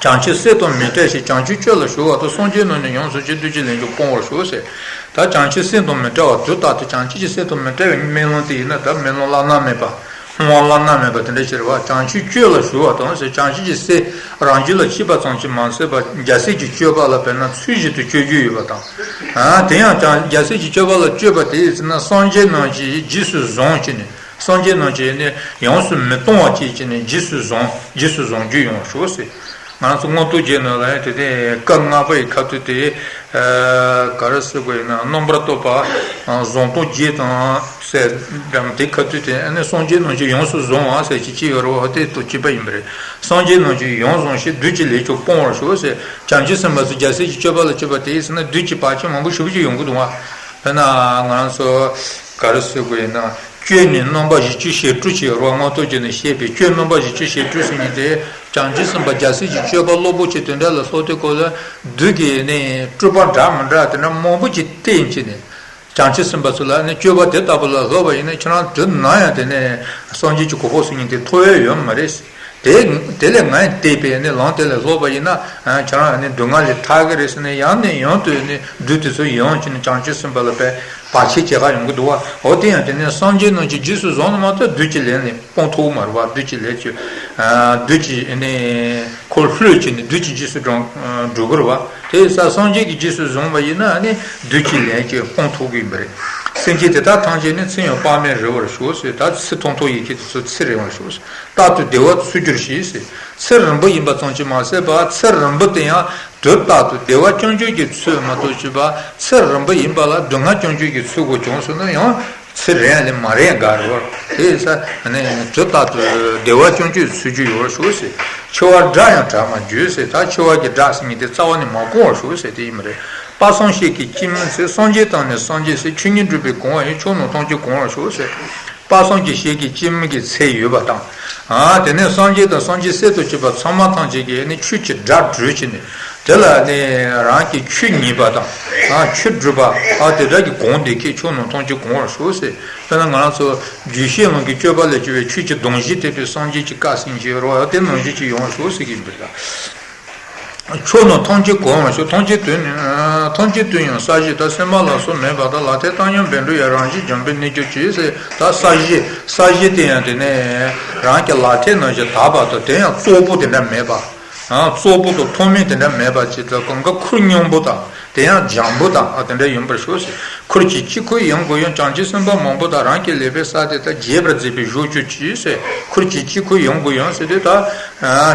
བྱང་ཆུབ་སེམས་དང་མི་འབྲལ་ཞིང་། བྱང་ཆུབ་སྤྱོད་ལ་ཞུགས་པ་དང་། སངས་རྒྱས་རྣམས་ནི་ཡོངས་སུ་གཅེས། བདུད་ཀྱི་ལན་ཆོད་སྤོང་བར་ཤོག་ཟེར། ད་བྱང་ཆུབ་སེམས་དང་མི་འབྲལ་བ། དུས་རྟག་ཏུ་བྱང་ཆུབ་ཀྱི་སེམས་དང་མི་འབྲལ་བའི་སྨོན་ལམ་དེ་ཡིན་ན། ད་སྨོན་ལམ་བླ་ན་མེད་པ། སྨོན་ལམ་བླ་ན་མེད་པ་དེ་འདྲ་ཞིག་རེད་བ། བྱང་ཆུབ་སྤྱོད་ལ་ཞུགས་པ་དང་ཟེར། བྱང་ཆུབ་ཀྱི་སེམས་རང་རྒྱུད་ལ་སྐྱེས་པ་ཙམ་གྱིས་མ་ཟད་པར། རྒྱལ་སྲས་ཀྱི་སྤྱོད་པ་ལ་དཔེར་ན་ཚུལ་བཞིན་དུ་སྤྱོད་རྒྱུ་ཡོད་པ་དང་། ཨ་དེ་ཡང་ཀྱང་རྒྱལ་སྲས་ཀྱི་སྤྱོད་པ་ལ་སྤྱོད་པ་དེ་ཡིན་ན། སངས་རྒྱས་རྣམས་ཀྱིས་རྗེས་སུ་བཟུང་བྱས་ནས། སངས་རྒྱས་རྣམས་ཀྱིས་ནི་ཡོངས་སུ་མི་གཏོང་བ་བྱས་བྱས་ནས། རྗེས་སུ་བཟུང་། རྗེས་སུ་བཟུང་རྒྱུ་ཡོང་ཤོག་ཟེར། ང་ཚོ་མངོན་རྟོགས་རྒྱན་ནང་ལ་ཡང་དེ་ནས་སྐབས་ལྔ་པ་ཡི་ཁ་ཐུག་དེ། ཨ་ག་རེ་ཟེར་དགོས་ཡིན་ན། རྣམ་པར་རྟོག་པ་བཟང་སྟོང་བརྒྱད་དང་ཟེར་འགྲམ་དེ་ཁ་ཐུག་དེ། ཨ་ནི་སངས་རྒྱས་རྣམས་ཀྱིས་ཡོངས་སུ་བཟུང་བ་ཟེར་ཅིག་ཅིག་ཡོད་རེད་བ། དེ་དང་གཅིག་པ་ཡིན་པ་རེད། སངས་རྒྱས་རྣམས་ཀྱིས་ཡོངས་བཟུང་ཞིང་། བདུད་ཀྱི་ལས་ཀྱང་སྤོང་བར་ཤོག་ཟེར། བྱང་ཆུབ་སེམས་དཔའ་ཚོ་རྒྱལ་སྲས་ཀྱི་སྤྱོད་པ་ལ་སྤྱོད་པ་དེ་ཡིན་ན། བདུད་ཀྱི་བར་ཆད་མང་པོ་ཞེ་པོ་ཅིག་ཡོང་གི་འདུག་བ། དཔེར་ན་ང་རང་ཚོ་ག་རེ་ཟེར་དགོས་ཡིན་ན། སྤྱོད་ནས་རྣམ་པ་བཞི་བཅུ་ཞེ་དྲུག་ཅེས་རོ་མངོན་རྟོགས་བརྒྱུད་ནས་བཤད་པའི་སྤྱོད་རྣམ་པ་བཞི་བཅུ་ཞེ་དྲུག་ཟེར་མཁན་དེ་བྱང་ཆུབ་སེམས་དཔའ་རྒྱལ་སྲས་ཀྱི་སྤྱོད་པ་རླབས་པོ་ཆེ་དེ་འདྲ་ལ་སོགས་ཏེ་ཁོ་ལ་བདུད་ཀྱི་ནི་སྤྲུལ་པ་འདྲ་མི་འདྲ་དེ་འདྲ་མང་པོ་ཅིག་བསྟན་བྱས་ནས། བྱང་ཆུབ་སེམས་དཔའ་ཚོ་ལ་ནི་སྤྱོད་པ་དེ་ལྟ་བུ་ལ་སློབ་པ་ཡིན་ན་ཁྱེད་རང་དུས་ནམ་ཡང་དེ་ནས་སངས་རྒྱས་ཀྱི་གོ་འཕང་ཟེར་མཁན་དེ་ཐོབ་ཡ་ཡོད་མ་རེད། དེ་དེ་ལས་ངས་བལྟས་པའི་ནི་ལམ་དེ་ལས་སློབ་པ་ཡིན་ན་ཁྱེད་རང་ནི་སྡུག་བསྔལ་ལས་ཐར་གི་རེད་ཟེར་ནས་ཡང་ནས་ཡང་དུ་ནི་བདུད་དེ་ཚོ་ཡོང་བྱས་ནས་བྱང་ཆུབ་སེམས་དཔའ་ལ་བས་བར་ཆད་བྱེད་ག་ཡོང་གི་འདུག་བ། འོ་དེ་ཡང་དེ་ནས་སངས་རྒྱས་རྣམས་ཀྱི་རྗེས་སུ་བཟུང་ནི་མ་གཏོགས་བདུད་ཀྱི་ལན་ནི་སྤང་ཐུབ་མ་རེད་བ། བདུད་ཀྱི་ལན་གྱི་བདུད་ཀྱི་ནི་ཁོ་ལྷོད་བྱས་ནས་བདུད་ཀྱི་རྗེས་སུ་འགྲོ་འགྲོ་གི་རེད་བ། དེ་ས་སངས་རྒྱས་ཀྱི་རྗེས་སུ་བཟུང་བ་ཡིན་ན་ནི་བདུད་ཀྱི་ལན་གྱིས་སྤང་ཐུབ་ཀྱི་ཡིན་པ་རེད། སེམས་ཅན་དེ་དག་ཐམས་ཅད་ནི་ཚེ་ཡང་དཔག་མེད་རིང་བར་ཤོག་ཟེར། ད་ཚེ་ཐུང་ཐུང་ཡིན་མཁན་དེ་ཚོ་ཚེ་རིང་བར་ཤོག་ཟེར། རྟག་ཏུ་བདེ་བ་འཚོལ་གྱུར་ཅིག་ཟེར། ཚེ་རིང་པོ་ཡིན་པ་ཙམ་གྱིས་མ་ཟད་པར་ཚེ་རིང་པོ་དེ་ཡང་དུས་རྟག་ཏུ་བདེ་བ་སྐྱོང་གྱུར་གྱི་ཚུལ་མ་གཏོགས་བྱས་པ་ཚེ་རིང་པོ་ཡིན་པ་ལ་སྡུག་བསྔལ་སྐྱོང་གྱུར་གྱི་ཚུལ་གོ་བྱུང་སོང་ན་ཡང་ཚེ་རིང་ལས་མ་རིང་ག་རེད་བ། དེ་ས་ནས་དུས་རྟག་ཏུ་བདེ་བ་སྐྱོང་གྱུར་ཚུལ་གྱི་ཡོད་ཤོག་ཟེར། འཆི་བ་དགྲ་ཡང་དྲག་མ་གྱུར་ཟེར། ད་འཆི་བ་གི་དགྲ་ཟེར་མཁན་དེ་རྩ་བ་ནས་མ་དགོངས་པར་ཤོག་ཟེར་དེ་ཡིན་པ་རེད། དཔག་བསམ་ཤེས་ཀྱི་སྐྱེ་མེད་ཚེ། སངས་རྒྱས་དང་ནི་སངས་རྒྱས་སྲས། ཆོས་ཉིད་སྒྲུབ་པའི་གོ་འཕང་ཡིན། ཆོས་རྣམས་ཐམས་ཅད་གོང་ལ་ཤོག་ཟེར། དཔག་བསམ་གྱི་ཤེས་ཀྱི་སྐྱེ་མེད་ཀྱི་ཚེ་ཡོད་པ་དང་། ཨ་དེ་ནས་སངས་རྒྱས་དང་སངས་རྒྱས་སྲས་དང་བཅས་པ་ཚང་མ་ཐམས་ཅད་ཀྱིས་ནི་ཆོས་ཀྱི་སྒྲ་བསྒྲོད་བྱས་ནས་དེ་ལ་ནི་རང་གི་ཆོས་ཉན་པ་དང་། ཨ་ཆོས་སྒྲུབ་པ། ཨ་དེ་དག་གི་གོང་དེ་ཁྱེད་ཆོས་རྣམས་ཐམས་ཅད་གོང་ལ་ཤོག་ཟེར། དཔེར་ན་ང་རང་ཚོ་རྒྱུད་བཤད་ལམ་གྱི་སྤྱོད་པ་ལས་བྱུང་བའི་ཆོས་ཀྱི་སྡོམ་བཞི་ཐེག་པའི་སངས་རྒྱས་ཀྱི་བཀའ་ཟེར་གྱི་ཡོད་རེད་བ། དེ་ནང་བཞིན་ཅིག་ཡོང་བར་ཤོག་ཟེར་གྱི་ཡིན་པ་རེད། ཆོས་རྣམས་ཐམས་ཅད་གོང་ལ་ཤོག་ཐམས་ཅད་དོན་ནི་ཐམས་ཅད་དོན་ཡང་ས་གཞི་དང་། སེམས་པ་ལ་སོགས་མེད་པ་དང་། ལག་མཐིལ་བཏབ་ཡང་བཻ་ཌཱུརྱ། རང་བཞིན་འཇམ་པས་གནས་གྱུར་ཅིག་ཟེར། ད་ས་གཞི་ས་གཞི་དེ་ཡང་དེ་ནས་རང་གི་ལག་མཐིལ་ནང་བཞིན་དག་པ་དང་། དེ་ཡང་བཙོག་པོ་དེ་འདྲ་མེད་པ། ཨ་བཙོག་པོ་དང་མཐོ་དམན་དེ་འདྲ་མེད་པ་ཅིག་དང་། གང་ག་ཁུར་སྙོམས་པོ་དང་དེ་ཡང་འཇམ་པོ་དང་། ཨ་དེ་འདྲ་ཡིན་པར་ཤོག་ཟེར། ཁུར་གྱིས་ཅི་ཁོལ་ཡང་སྒོས་ཡང་། བྱང་ཆུབ་སེམས་དཔའ་མང་པོ་དག །རང་གི་ལེགས་པའི་ས་དེ་དག །རྒྱས་པར་མཛད་པས་གཞོལ་གྱུར་ཅིག་ཟེར། ཁུར་གྱིས་ཅི་ཁོལ་ཡང་སྒོས་ཡང་ཟེར་དུས་ད་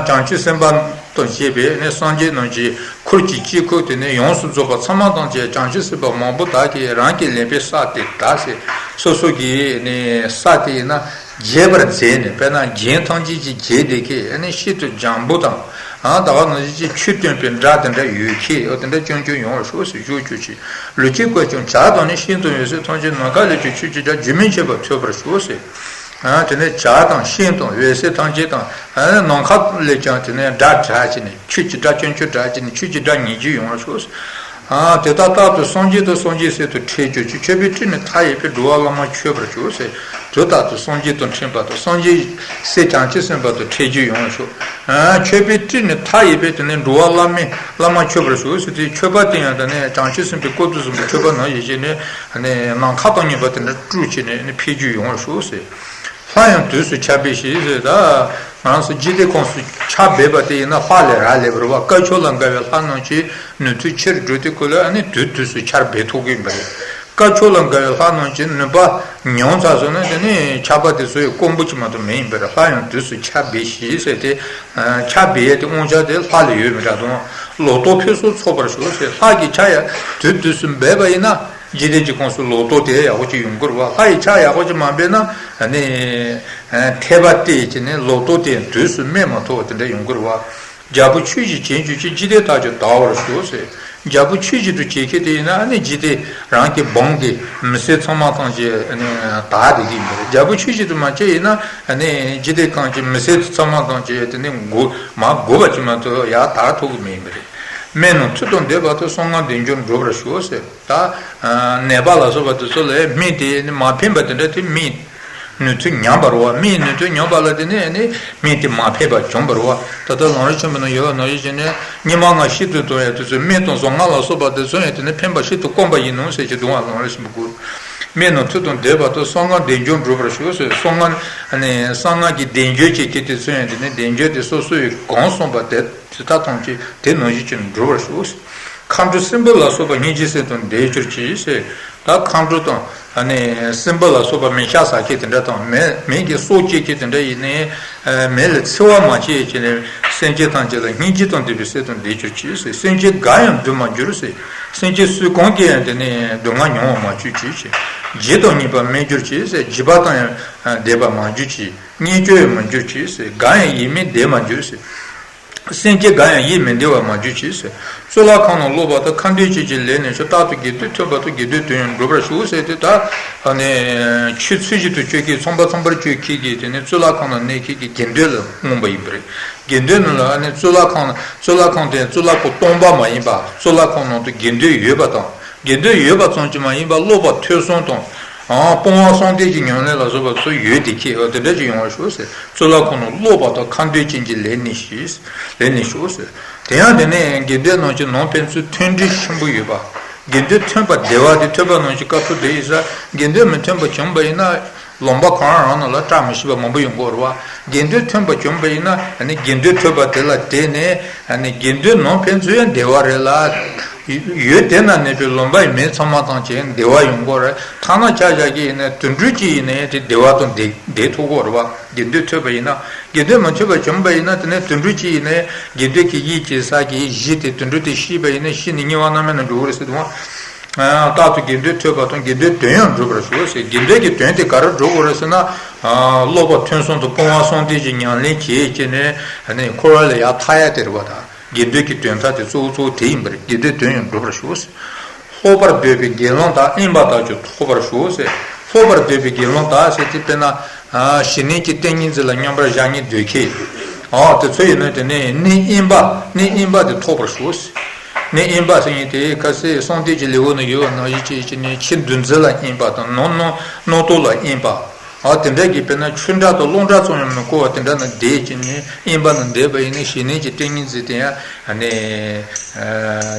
བྱང་ཆུབ་སེམས་དཔའ་དང་བཅས་པའི་ནི་སངས་རྒྱས་རྣམས་ཀྱིས་ཁུར་གྱིས་ཅི་ཁོལ་དེ་ནི་ཡོངས་སུ་རྫོགས་པ་ཚང་མ་དང་བཅས་བྱང་ཆུབ་སེམས་དཔའ་མང་པོ་དག་གིས་རང་གི་ལེགས་པའི་ས་དེ་དག་ཟེར། སོ་སོ་གི་ནི་ས་དེ་ཡིན་ན་རྒྱས་པར་མཛད་ནས། དཔེར་ན་རྒྱན་ཐམས་ཅད་ཀྱིས་རྒྱས་བསྡད་མཁན་ནི་ཤིན་ཏུ་འཇམ་པོ་དང་། ཨ་ད་ག་ནང་བཞིན་གྱི་ཆོས་སྟོན་པའི་སྒྲ་དེ་འདྲ་ཡོད་མཁན། འོ་དེ་འདྲ་སྐྱོན་སྐྱོན་ཡོང་བར་ཤོག་ཟེར། གཞོལ་གྱུར་ཅིག །ལུས་ཅན་བཀོད་ཀྱང་བྱ་དང་ནི་ཤིན་ཏུ་འོད་གསལ་ཐམས་ཅད། ནམ་མཁའ་ལས་ཀྱང་ཆོས་ཀྱི་སྒྲ་རྒྱུན་མི་འཆད་པར་ཐོས་པར་ཤོག་ཟེར། ཨ་དེ་ནས་བྱ་དང་ཤིན་ཏུ་འོད་གསལ་ཐམས་ཅད་དང་། ཨ་ནམ་མཁའ་ལས་ཀྱང་དེ་ནས་སྒྲ་གྲགས་བྱས་ནས་ཆོས་ཀྱི་སྒྲ་སྐྱོན་སྐྱོན་གྲགས་བྱས་ནས་ཆོས་ཀྱི་སྒྲ་ཉན་རྒྱུ་ཡོང་བར་ཤོག་ཟེར། ཨ་དེ་དག་རྟག་ཏུ་སངས་རྒྱས་དང་སངས་རྒྱས་སྲས་དང་འཕྲད་གྱུར་ཅིག །མཆོད་པའི་སྤྲིན་ནི་མཐའ་ཡས་པས། འགྲོ་བ་བླ་མ་མཆོད་པར་ཤོག་ཟེར། དུས་རྟག་ཏུ་སངས་རྒྱས་དང་འཕྲད་པ་དང་། སངས་རྒྱས་སྲས་བྱང་ཆུབ་སེམས་དཔའ་དང་འཕྲད་རྒྱུ་ཡོང་བར་ཤོག །ཨ་མཆོད་པའི་སྤྲིན་ནི་མཐའ་ཡས་པས། དེ་ནས་འགྲོ་བ་བླ་མས་བླ་མ་མཆོད་པར་ཤོག་ཟེར་དུས་མཆོད་པ་དེ་ཡང་དེ་ནས་བྱང་ཆུབ་སེམས་དཔའི་སྐུ་དང་གསུམ་པོ་མཆོད་པ་ནང་བཞིན་བྱས་ནས་ནི་ནམ་མཁའ་དང་མཉམ་པ་དེ་འདྲ་དཀྲུགས་བྱས་ནས་ནི་འཕེལ་རྒྱུ་ཡོང་བར་ཤོག་ཟེར། ལྷ་ཡང་དུས་སུ་ཆར་འབེབས་ཤིང་ཟེར། ད་ང་རང་ཚོ་འཇིག་རྟེན་ཁམས་སུ་ཆར་འབེབས་པ་དེ་ཡིན་ན་ལྷ་ལས་རག་ལས་པ་རེད་བ། སྐ་ཅོག་ལ་འགའ་བའི་ལྷ་རྣམས་ཀྱི་ནུས་མཐུ་ཆེར་སྒྲོགས་ཏེ་ཁོ་ལ་ནི་དུས་དུས་སུ་ཆར་འབེབས་ཐུབ་ཀྱི་ཡིན་པ་རེད། སྐ་ཅོག་ལ་འགའ་བའི་ལྷ་རྣམས་ཀྱི་ནུས་པ་ཉམས་ཚར་སོང་ན་དེ་ནི་ཆར་པ་དེ་ཚོ་ཡི་དཀོན་པོ་ཅིག་མ་གཏོགས་མེད་ཡིན་པ་རེད། ལྷ་ཡང་དུས་སུ་ཆར་འབེབས་ཤིང་ཟེར་ཏེ། ཆར་འབེབས་ཡས་དེ་དབང་ཆ་དེ་ལྷ་ལ་ཡོད་མི་འདྲ་དང་། ལོ་ཏོག་ཕུན་སུམ་ཚོགས་པར་ཤོག་ཟེར། ལྷ་གིས་ཆར་ཡ་དུས་དུས་སུ་འབེབས་པ་ཡིན་ན། འཇིག་རྟེན་གྱི་ཁམས་སུ་ལོ་ཏོག་དེ་ཡག་པོ་ཅིག་ཡོང་གི་རེད་བ། ལྷ་ཡིས་ཆར་ཡག་པོ་ཅིག་མ་འབེབས་ན་ནི་ཐལ་བ་སྟེར་བྱས་ནས་ལོ་ཏོག་དེ་དུས་སུ་སྨིན་མ་ཐུབ་པ་དེ་འདྲ་ཡོང་གི་རེད་བ། རྒྱལ་པོ་ཆོས་བཞིན་བྱེད་གྱུར་ཅིག །འཇིག་རྟེན་དག་ཀྱང་དར་བར་ཤོག་ཟེར། རྒྱལ་པོ་ཆོས་བཞིན་དུ་བྱེད་མཁན་དེ་ཡིན་ན་ནི་འཇིག་རྟེན་རང་གི་འབངས་ཀྱི་མི་སེར་ཚང་མ་ཐམས་ཅད་ནི་དར་བསྡད་ཀྱི་ཡིན་པ་རེད། རྒྱལ་པོ་ཆོས་བཞིན་དུ་མ་བྱས་ཡིན་ན་ནི་འཇིག་རྟེན་ཁམས་ཀྱི་མི་སེར་ཚང་མ་ཐམས་ཅད་དེ་ནི་མགུ་མ་མགུ་བ་ཅིག་མ་གཏོགས་ཡར་དར་ཐུབ་ཀྱི་མེད་ཡིན་པ་རེད། སྨན་རྣམས་མཐུ་དང་ལྡན་པ་དང་། གསང་སྔགས་བདེ་འབྱོར་འགྲུབ་པར་ཤོག་ཟེར། ད་ནད་པ་ལ་སོགས་པ་དེ་ཚོ་ལ་སྨན་དེ་ནི་མ་ཕན་པ་དེ་འདྲ་དེ་སྨན་ནུས་མཐུ་ཉམས་པ་རེད་བ། སྨན་ནུས་མཐུ་ཉམས་པ་ལ་དེ་ནི་ནི་སྨན་དེ་མ་ཕན་པ་བྱུང་བ་རེད་བ། ད་ལྟ་ལམ་རིམ་ཆེན་པོ་ནང་ཡོད་པ་ནང་བཞིན་བྱས་ནས་སྙིགས་མ་ལྔ་ཤིན་ཏུ་དོར་ཡ་དེ་ཚོ་སྨན་དང་གསང་སྔགས་ལ་སོགས་པ་དེ་ཚོ་ཡང་དེ་ནི་ཕན་པ་ཤིན་ཏུ་དཀོན་པ་ཡིན་ནོ་ཟེར་གྱི་འདུག་བ། ལམ་རིམ་ཆེན་པོ་དགུ། སྨན་རྣམས་མཐུ་དང་ལྡན་པ་དང་། གསང་སྔགས་བདེ་འབྱོར་འགྲུབ་པར་ཤོག་ཟེར། གསང་སྔགས་ནི་གསང་སྔགས་ཀྱི་བདེ་འབྱོར་བྱེད་མཁན་དེ་ཚོ་ཡང་དེ་ནི་བདེ་འབྱོར་དེ་སོ་སོ་ཡིས་གང་གསུངས་པ་དེ། དེ་དག་ཐམས་ཅད་དེ་ནང་བཞིན་གྱིས་འགྲུབ་པར་ཤོག། མཁའ་འགྲོ་སྲིན་པོ་ལ་སོགས་པ་སྙིང་རྗེའི་སེམས་དང་ལྡན་གྱུར་ཅིག་ཟེར། ད་མཁའ་འགྲོ་དང་ཨ་ནི་སྲིན་པོ་ལ་སོགས་པ་མེ་ཤ་ཟ་མཁན་དེ་འདྲ་དང་། མེ་མེ་གི་སྲོག་བཅད་མཁན་དེ་འདྲ་ཡིན་ནའི་མེ་ལ་འཚེ་བ་མ་བྱེད་ཅེས་ནས་སེམས་ཅན་ཐམས་ཅད་ལ་སྙིང་རྗེ་དང་ལྡན་པའི་སེམས་དང་ལྡན་གྱུར་ཅིག་ཟེར། སེམས་ཅན་འགའ་ཡང་འདུལ་མ་གྱུར་ཟེར། སེམས་ཅན་སུ་གང་གིས་ཡང་དེ་ནས་སྡུག་བསྔལ་མྱོང་བ་མ་བྱུང་ཅིག་ཟེར། བྱིས་དང་ཉེས་པ་མེད་གྱུར་ཅིག་ཟེར། བྱིས་པ་དང་ཡང་ལྡན་པ་མ་གྱུར་ཅིག། གཉེན་སྐྱོང་ཡང་མ་གྱུར་ཅིག་ཟེར། འགའ་ཡང་ཡིད་མི་བདེ་མ་གྱུར་ཟེར། སེམས་ཅན་འགའ་ཡང་ཡིད་མི་བདེ་བར་མ་གྱུར་ཅིག་ཟེར། གཙུག་ལག་ཁང་ནང་ལོག་པ་དང་ཁ་འདོན་ཅན་གྱི་ལས་ནི་ཤོག་རྟག་ཏུ་དགེ་འདུན་ཐོས་པ་དང་དགེ་འདུན་དོན་ཡང་འགྲུབ་པར་ཤོག་ཟེར་ཏེ། ད་ཨ་ནི་ཆོས་ཚུལ་བཞིན་དུ་སྤྱོད་མཁན་ཚངས་པ་ཚངས་པར་སྤྱོད་མཁན་གྱི་དེ་ནི་གཙུག་ལག་ཁང་ནང་གནས་མཁན་གྱི་དགེ་འདུན་ལ་མངོན་པ་ཡིན་པ་རེད། དགེ་འདུན་ནི་ལ་ཨ་ནི་གཙུག་ལག་ཁང་གཙུག་ལག་ཁང་དེ་གཙུག་ལག་ཁང་སྟོང་པ་མ་ཡིན་པ། གཙུག་ལག་ཁང་ནང་དུ་དགེ་འདུན་ཡོད་པ་དང་། དགེ་འདུན་ཡོད་པ་ཙམ་གྱིས་མ་ཡིན་པ་སློབ་པ་ཐོས་བསམ་དང་། ཨ་སྤོང་བ་གསུམ་ལྡན་གྱི་ཉམས་ལེན་ལ་སོགས་པ་ཚུ་ཡོད་དེ་ཁྱེད་དེ་འདྲ་ཅིག་ཡོང་བར་ཤོག་ཟེར། གཙུག་ལག་ཁང་ནང་ལོག་པ་དང་ཁ་འདོན་ཅན་གྱི་ལས་ནི་ཤོག་ལས་ནི་ཤོག་ཟེར། དེ་ཡང་དེ་ནས་དགེ་འདུན་རྣམས་ཀྱི་ནང་ཕན་ཚུན་མཐུན་སྒྲིལ་ཆེན་པོ་ཡོད་པ། དགེ་འདུན་མཐུན་པ་བདེ་བ་དེ་ཐོས་པ་རྣམས་ཀྱི་སྐབས་སུ་བདེ་ཡིན་ས། དགེ་འདུན་མི་མཐུན་པ་བྱུང་བ་ཡིན་ན། ལུང་པ་གང་རང་ནང་ལ་བཀྲ་མི་ཤིས་པ་མང་པོ་ཡོང་གི་ཡོད་རེད་བ། དགེ་འདུན་མཐུན་པ་བྱུང་བ་ཡིན་ན་ཨ་ནི་དགེ་འདུན་ཐོས་པ་དེ་ལ་བརྟེན་ནས་ཨ་ནི་དགེ་འདུན་ནང་ཕན་ཚུན་ཡང་བདེ་བ་རེད་ལ། ཡུལ་དེ་ན་གནས་པའི་ལུང་པའི་མི་ཚང་མ་དང་བཅས་བདེ་བ་ཡོང་གི་ཡོད་རེད། ཐ་ན་ཆ་བཞག་གི་ཡིན་ན་དུད་འགྲོ་གཅིག་ཡིན་ནའི་དེ་བདེ་བ་དང་བདེ་བདེ་ཐོབ་ཀྱི་ཡོད་རེད་བ། དགེ་འདུན་ཐོས་པ་ཡིན་ན། དགེ་འདུན་མ་ཐོས་པ་བྱུང་བ་ཡིན་ན་དེ་ནས་དུད་འགྲོ་གཅིག་ཡིན་ནའི་དགེ་འདུན་གྱི་ཡིད་ཀྱི་ས་ཀྱི་གཞི་དེ་དུད་འགྲོ་དེ་ཤི་བ་ཡིན་ན་ཤི་ནས་དམྱལ་བ་མནར་མེད་ན་འགྲོ་གི་རེད་ཟེར་དུས། རྟག་ཏུ་དགེ་འདུན་ཐོས་པ་དང་དགེ་འདུན་དོན་ཡང་འགྲུབ་པར་ཤོག་ཟེར། དགེ་འདུན་གྱི་དོན་དེ་ག་རེ་འགྲུབ་དགོས་རེད་ཟེར་ན། སློབ་པ་ཐོས་བསམ་དང་སྤོང་བ་གསུམ་ལྡན་གྱི་ཉམས་ལེན་བྱེད་ཀྱི་ནས་འཁོར་བ་ལས་ཡར་ཐར་ཡ་དེ་རེད་བ། ད་དགེ་འདུན་གྱི་དོན་དག་དེ་གཙོ་བོ་གཙོ་བོ་དེ་ཡིན་པ་རེད། དགེ་འདུན་དོན་ཡང་འགྲུབ་པར་ཤོག་ཟེར། ལྷོད་པར་འདོད་པའི་དགེ་སློང་དག་ཨིན་པ་དག་ཀྱང་ཐོབ་པར་ཤོག་ཟེར། ལྷོད་པར་འདོད་པའི་དགེ་སློང་དག་ཟེར་དེ་དཔེར་ན། ཞི་གནས་ཀྱི་ཏིང་ངེ་འཛིན་ལ་སྙོམས་པར་བཞག་མཁན་སྡོད་མཁན། ཨོ་དེ་ཚོ་ཡིན་ན་དེ་ནས་གནས་དབེན་པ་གནས་དབེན་པ་དེ་ཐོབ་པར་ཤོག་ཟེར། གནས་དབེན་པ་ཟེར་མཁན་དེ་ཁ་སང་གསང་སྟེ་ཀྱི་ལེའུ་ནང་ཡོད་པ་ནང་བཞིན་བྱས་བྱས་ནས་ཕྱི་འདུ་འཛི་ལ་དབེན་པ་དང་ནང་ནང་རྣམ་རྟོག་ལ་དབེན་པ། ཨ་དེ་འདྲ་གི་དཔེར་ན་ཆོས་འདྲ་དང་ཀློང་འདྲ་ཙམ་ཡང་མི་གོ་བ་དེ་འདྲ་ན་བསྡད་ཀྱི་ནི་དབེན་པ་ན་བསྡད་པ་ཡིན་ན་ཞི་གནས་ཀྱི་ཏིང་ངེ་འཛིན་དེ་ཡང་ནི་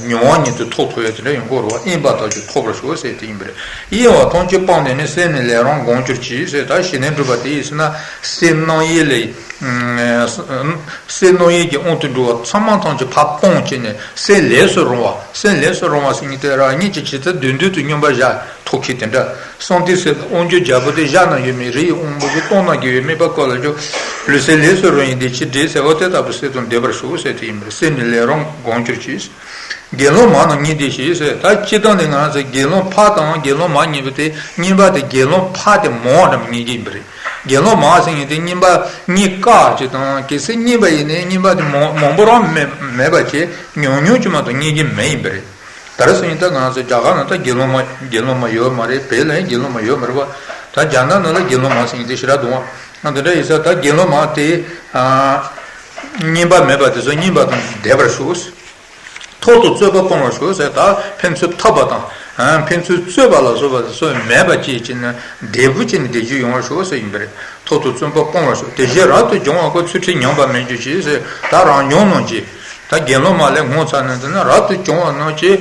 མྱོང་བ་ཉིད་དུ་ཐོབ་ཐུབ་ཡ་དེ་འདྲ་ཡོང་གི་རེད་བ། དབེན་པ་དག་ཀྱང་ཐོབ་པར་ཤོག་ཟེར་དེ་ཡིན་པ་རེད། གཡེང་བ་ཐམས་ཅད་སྤངས་ནས་ནི་སེམས་ནི་ལས་རང་གང་གྱུར་ཅིག་ཟེར། ད་ཞི་གནས་སྒྲུབ་པ་དེ་ཡིན་ཟེར་ན་སེམས་རྣམ་གཡེང་ལས། སེམས་རྣམ་གཡེང་གི་དབང་དུ་འགྲོ་བ་ཚང་མ་ཐམས་ཅད་ཕར་སྤངས་བྱས་ནས་སེམས་ལས་སུ་རུང་བ། སེམས་ལས་སུ་རུང་བ་ཟེར་མཁན་དེ་རང་ཉིད་ཀྱི་ཇི་ལྟར་སྡོད་འདོད་དུ་སྙོམས་པར་བཞག་ཐོབ་མཁན་དེ་འདྲ། གསང་སྟེ་ཟེར་དབང་ཕྱུག་རྒྱལ་པོ་དེ་ཞྭ་ན་ཡོད་མེད། རི་ཡི་དབང་པོ་ཞིག་སྟོང་ན་དགེ་བའི་དམིགས་པ་བསྐོར་ལ་འཇུག་ལུས་སེམས་ལས་སུ་རུང་བའི་བདེ་ཆེན་འབྲས་ཟེར་བ་དེ་ལྟ་བུ་སེམས་དང་ལྡན་པར་ཤོག་ཟེར་དེ་ཡིན་པར། སེམས་ནི་ལས་རང་གང་གྱུར་ཅིག་དགེ་སློང་མ་རྣམས་ཉིད་དེ་ཞེས་ཟེར། ད་སྤྱིར་བཏང་ནས་ང་རང་ཚོ་དགེ་སློང་ཕ་དང་དགེ་སློང་མ་གཉིས་པོ་དེ་གཉིས་པ་དེ་དགེ་སློང་ཕ་དེ་མང་བ་འདྲ་མི་ངེས་ཀྱི་ཡིན་པ་རེད། དགེ་སློང་མ་ཟེར་མཁན་དེ་གཉིས་པ་གཉིས་ཀ་ཅིག་དང་གལ་སྲིད་གཉིས་པ་ཡིན་ནའི་གཉིས་པ་དེ་མང་མང་པོ་རང་མེད་མེད་པ་བྱས་ཉུང་ཉུང་ཅིག་མ་གཏོགས་ངེས་ཀྱི་མེད་ཡིན་པ་རེད། ད་རེས་སུ་ཡིན་ད་ང་ཚོ་རྒྱ་གར་ནང་ད་དགེ་སློང་མ་དགེ་སློང་མ་ཡོད་མ་རེད། བོད་ལ་ཡང་དགེ་སློང་མ་ཡོད་མ་རེད་བ། ད་རྒྱ་ནག་ནང་ལ་དགེ་སློང་མ་ཟེར་མཁན་དེ་ཞེ་དྲག་འདུག་བ། ང་འདི་འདྲ་ཡིན་ས་ད་དགེ་སློང་མ་དེ་གཉིས་པ་མེད་པ་དེ་ཚོ་གཉིས་པ་དང་ལྡན་པར་ཤོག་ཐོག་ཏུ་རྩོད་པ་སྤོང་བར་ཤོག་ཟེར། ད་ཕན་ཚུན་འཐབ་པ་དང་ཕན་ཚུན་རྩོད་པ་ལ་སོགས་པ་དེ་ཚོ་མེད་པ་བཅས་བྱས་ནས་བདེ་པོ་བྱས་ནས་བསྡད་རྒྱུ་ཡོང་བར་ཤོག་ཟེར་ཡིན་པ་རེད། ཐོག་ཏུ་རྩོད་པ་སྤོང་བར་ཤོག་དེ་བཞིན་རབ་ཏུ་བྱུང་བ་ཀུན་ཚུལ་ཁྲིམས་ཉམས་པར་མི་འགྱུར་ཅིག་ཟེར། ད་རང་སྦྱོང་གནང་ཅིག་ད་དགེ་སློང་མ་ལས་ངོ་ཚ་ནས་འདི་ན་རབ་ཏུ་བྱུང་བ་རྣམས་ཀྱིས་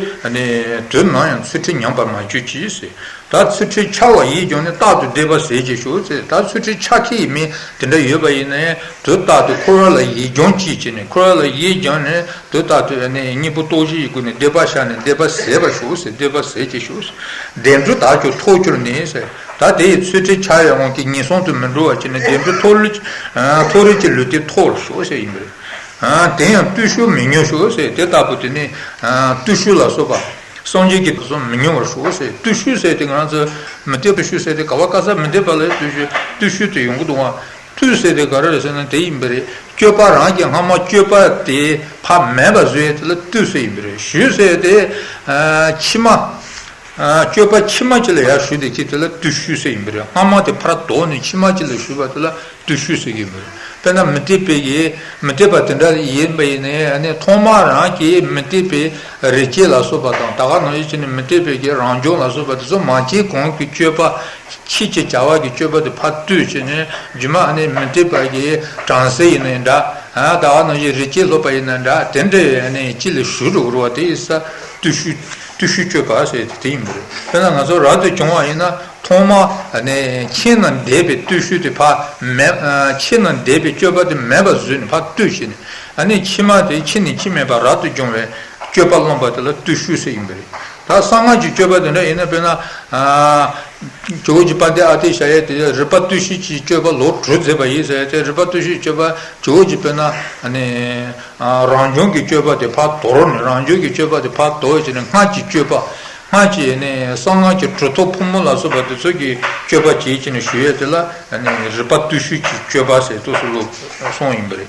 དུས་ནམ་ཡང་ཚུལ་ཁྲིམས་ཉམས་པར་མ་གྱུར་ཅིག་ཟེར། ད་ཚུལ་ཁྲིམས་འཆལ་བ་ཡིད་བྱུང་ནས་རྟག་ཏུ་སྡིག་པ་ཟད་ཅིག་ཤོག་ཟེར། ད་ཚུལ་ཁྲིམས་འཆལ་མཁན་ཡིན་མིན་དེ་འདྲ་ཡོད་པ་ཡིན་ན་ཡང་དུས་རྟག་ཏུ་འཁོར་བ་ལ་ཡིད་བྱུང་ཅིག་བྱས་ནས་འཁོར་བ་ལ་ཡིད་བྱུང་ནས་དུས་རྟག་ཏུ་ནི་སྙིང་པོ་རྟོགས་བྱེད་ཀྱི་སྒོ་ནས་སྡིག་པ་བཤགས་ནས་སྡིག་པ་ཟད་པར་ཤོག་ཟེར། སྡིག་པ་ཟད་ཅིག་ཤོག་ཟེར། བདེ་འགྲོ་དག་ཀྱང་ཐོབ་གྱུར་ནས་ཟེར། ད་དེ་ཡི་ཚུལ་ཁྲིམས་འཆལ་བའི་དབང་གིས་ངན་སོང་དུ་མི་འགྲོ་བ་བྱས་ནས་བདེ་འགྲོ་མཐོ་རིས་མཐོ་རིས་ཀྱི་ལུས་རྟེན་ཐོབ་པར་ཤོག་ཟེར་ཡིན་པ་རེད། དེ་ཡང་བརྟུལ་ཞུགས་མི་ཉོ་ཤོག་ཟེར། དེ་ལྟ་བུ་དེ་ནི་བརྟུལ་ཞུགས་ལ་སོགས་པ་སངས་རྒྱས་ཀྱི་དུས་སུ་མི་ཉོ་བར་ཤོག་ཟེར། བརྟུལ་ཞུགས་ཟེར་དེ་ང་རང་ཚོ་མི་བདེ་བརྟུལ་ཞུགས་ཟེར་དེ་ག་བ་ག་ས་མི་བདེ་བ་ལ་བརྟུལ་ཞུགས་བརྟུལ་ཞུགས་དེ་ཡོང་གི་འདུག་བ། བརྟུལ་ཟེར་དེ་ག་རེ་རེད་ཟེར་ན་དེ་ཡིན་པ་རེད། སྤྱོད་པ་རང་གི་སྔ་མ་སྤྱོད་པ་དེ་ཕར་མེད་པ་བཟོ་ཡས་དེ་ལ་བརྟུལ་ཟེར་ཡིན་པ་རེད། ཞུགས་ཟེར་དེ་ཕྱི་མ། སྤྱོད་པ་ཕྱི་མ་ཅིག་ལ་ཡར་ཞུགས་དེ་ཅིག་དེ་ལ་བརྟུལ་ཞུགས་ཟེར་ཡིན་པ་རེད། སྔ་མ་དེ་ཕར་ལྡོག་ནས་ཕྱི་མ་ཅིག་ལ་ཞུགས་པ་དེ་ལ་བརྟུལ་ཞུགས་ཟེར་གྱི་ཡིན་པ་རེད། དཔེར་ན་མི་བདེ་བའི་གི་མི་བདེ་བ་དེ་འདྲ་ཡིན་པ་ཡིན་ནའི་ཐོག་མར་རང་གི་མི་བདེ་བའི་རེག་བྱ་ལ་སོགས་པ་དང་ད་ག་ནང་བཞིན་བྱས་ནས་མི་བདེ་བའི་གི་རང་བྱུང་ལ་སོགས་པ་དེ་ཚོ་མ་བྱས་གོང་གི་སྤྱོད་པ། ཕྱིས་ཀྱི་བྱ་བ་གི་སྤྱོད་པ་དེ་ཕར་བརྟུལ་བྱས་ནས་རྒྱུ་མ་ནི་མི་བདེ་བ་གི་བྲམ་ཟེ་ཡིན་ནའི་འདྲ། ད་ག་ནང་བཞིན་རིགས་ཅན་སློབ་པ་ཡིན་ནའི་འདྲ། དེ་འདྲའི་ནི་ཅི་ལ་ཞུགས་འགྲོ་དགོས་རེད་བ། དེ་ཡིན་ས་བརྟུལ་ཞུགས་བརྟུལ་ཞུགས་སྤྱོད་པ་ཟེར་དེ་ཡིན་པ་རེད། དཔེར་ན་ང་ཚོ་རབ་ཏུ་བྱུང་བ་ཡིན་ན་ཐོག་མ་ནི་ཁྱིམ་ན་བསྡད་པའི་བརྟུལ་ཞུགས་དེ་ཕར་མེད། ཁྱིམ་ན་བསྡད་པའི་སྤྱོད་པ་དེ་མེད་པ་བཟོས་ནས་ཕར་བརྟུལ་བྱས་ནས་ཨ་ནི་ཕྱི་མ་དེ་ཁྱིམ་ནས་ཁྱིམ་མེད་པར་རབ་ཏུ་བྱུང་བའི་སྤྱོད་པ་བླངས་པ་དེ་ལ་བརྟུལ་ཞུགས་ཟེར་ཡིན་པ་རེད། ད་གསང་སྔགས་ཀྱི་སྤྱོད་པ་དེ་འདྲ་ཡིན་ན་དཔེར་ན། ཇོ་བོ་རྗེ་དཔལ་ལྡན་ཨ་ཏི་ཤ་ཡས་དེ་རིག་པ་བརྟུལ་ཞུགས་ཀྱི་སྤྱོད་པ་ལོ་དྲུག་མཛད་པ་ཡིན་ཟེར་ཏེ། རིག་པ་བརྟུལ་ཞུགས་ཀྱི་སྤྱོད་པ་ཇོ་བོ་རྗེ་དཔེར་ན་ནི་རང་བྱུང་གི་སྤྱོད་པ་དེ་ཕར་དོར་ནས་རང་བྱུང་གི་སྤྱོད་པ་དེ་ཕར་དོར་བྱས་ནས་སྔགས་ཀྱི་སྤྱོད་པ། སྔགས་ཀྱི་ནི་གསང་སྔགས་ཀྱི་གྲུབ་ཐོབ་ཕུང་པོ་ལ་སོགས་པ་དེ་ཚོ་གི་སྤྱོད་པ་བྱེད་ཅེས་ནས་ཞུ་ཡས་དེ་ལ་ནི་རིག་པ་བརྟུལ་ཞུགས་ཀྱི་སྤྱོད་པ་ཟེར་དུས་སུ་ལོ་གསུངས་ཡིན་པ་རེད།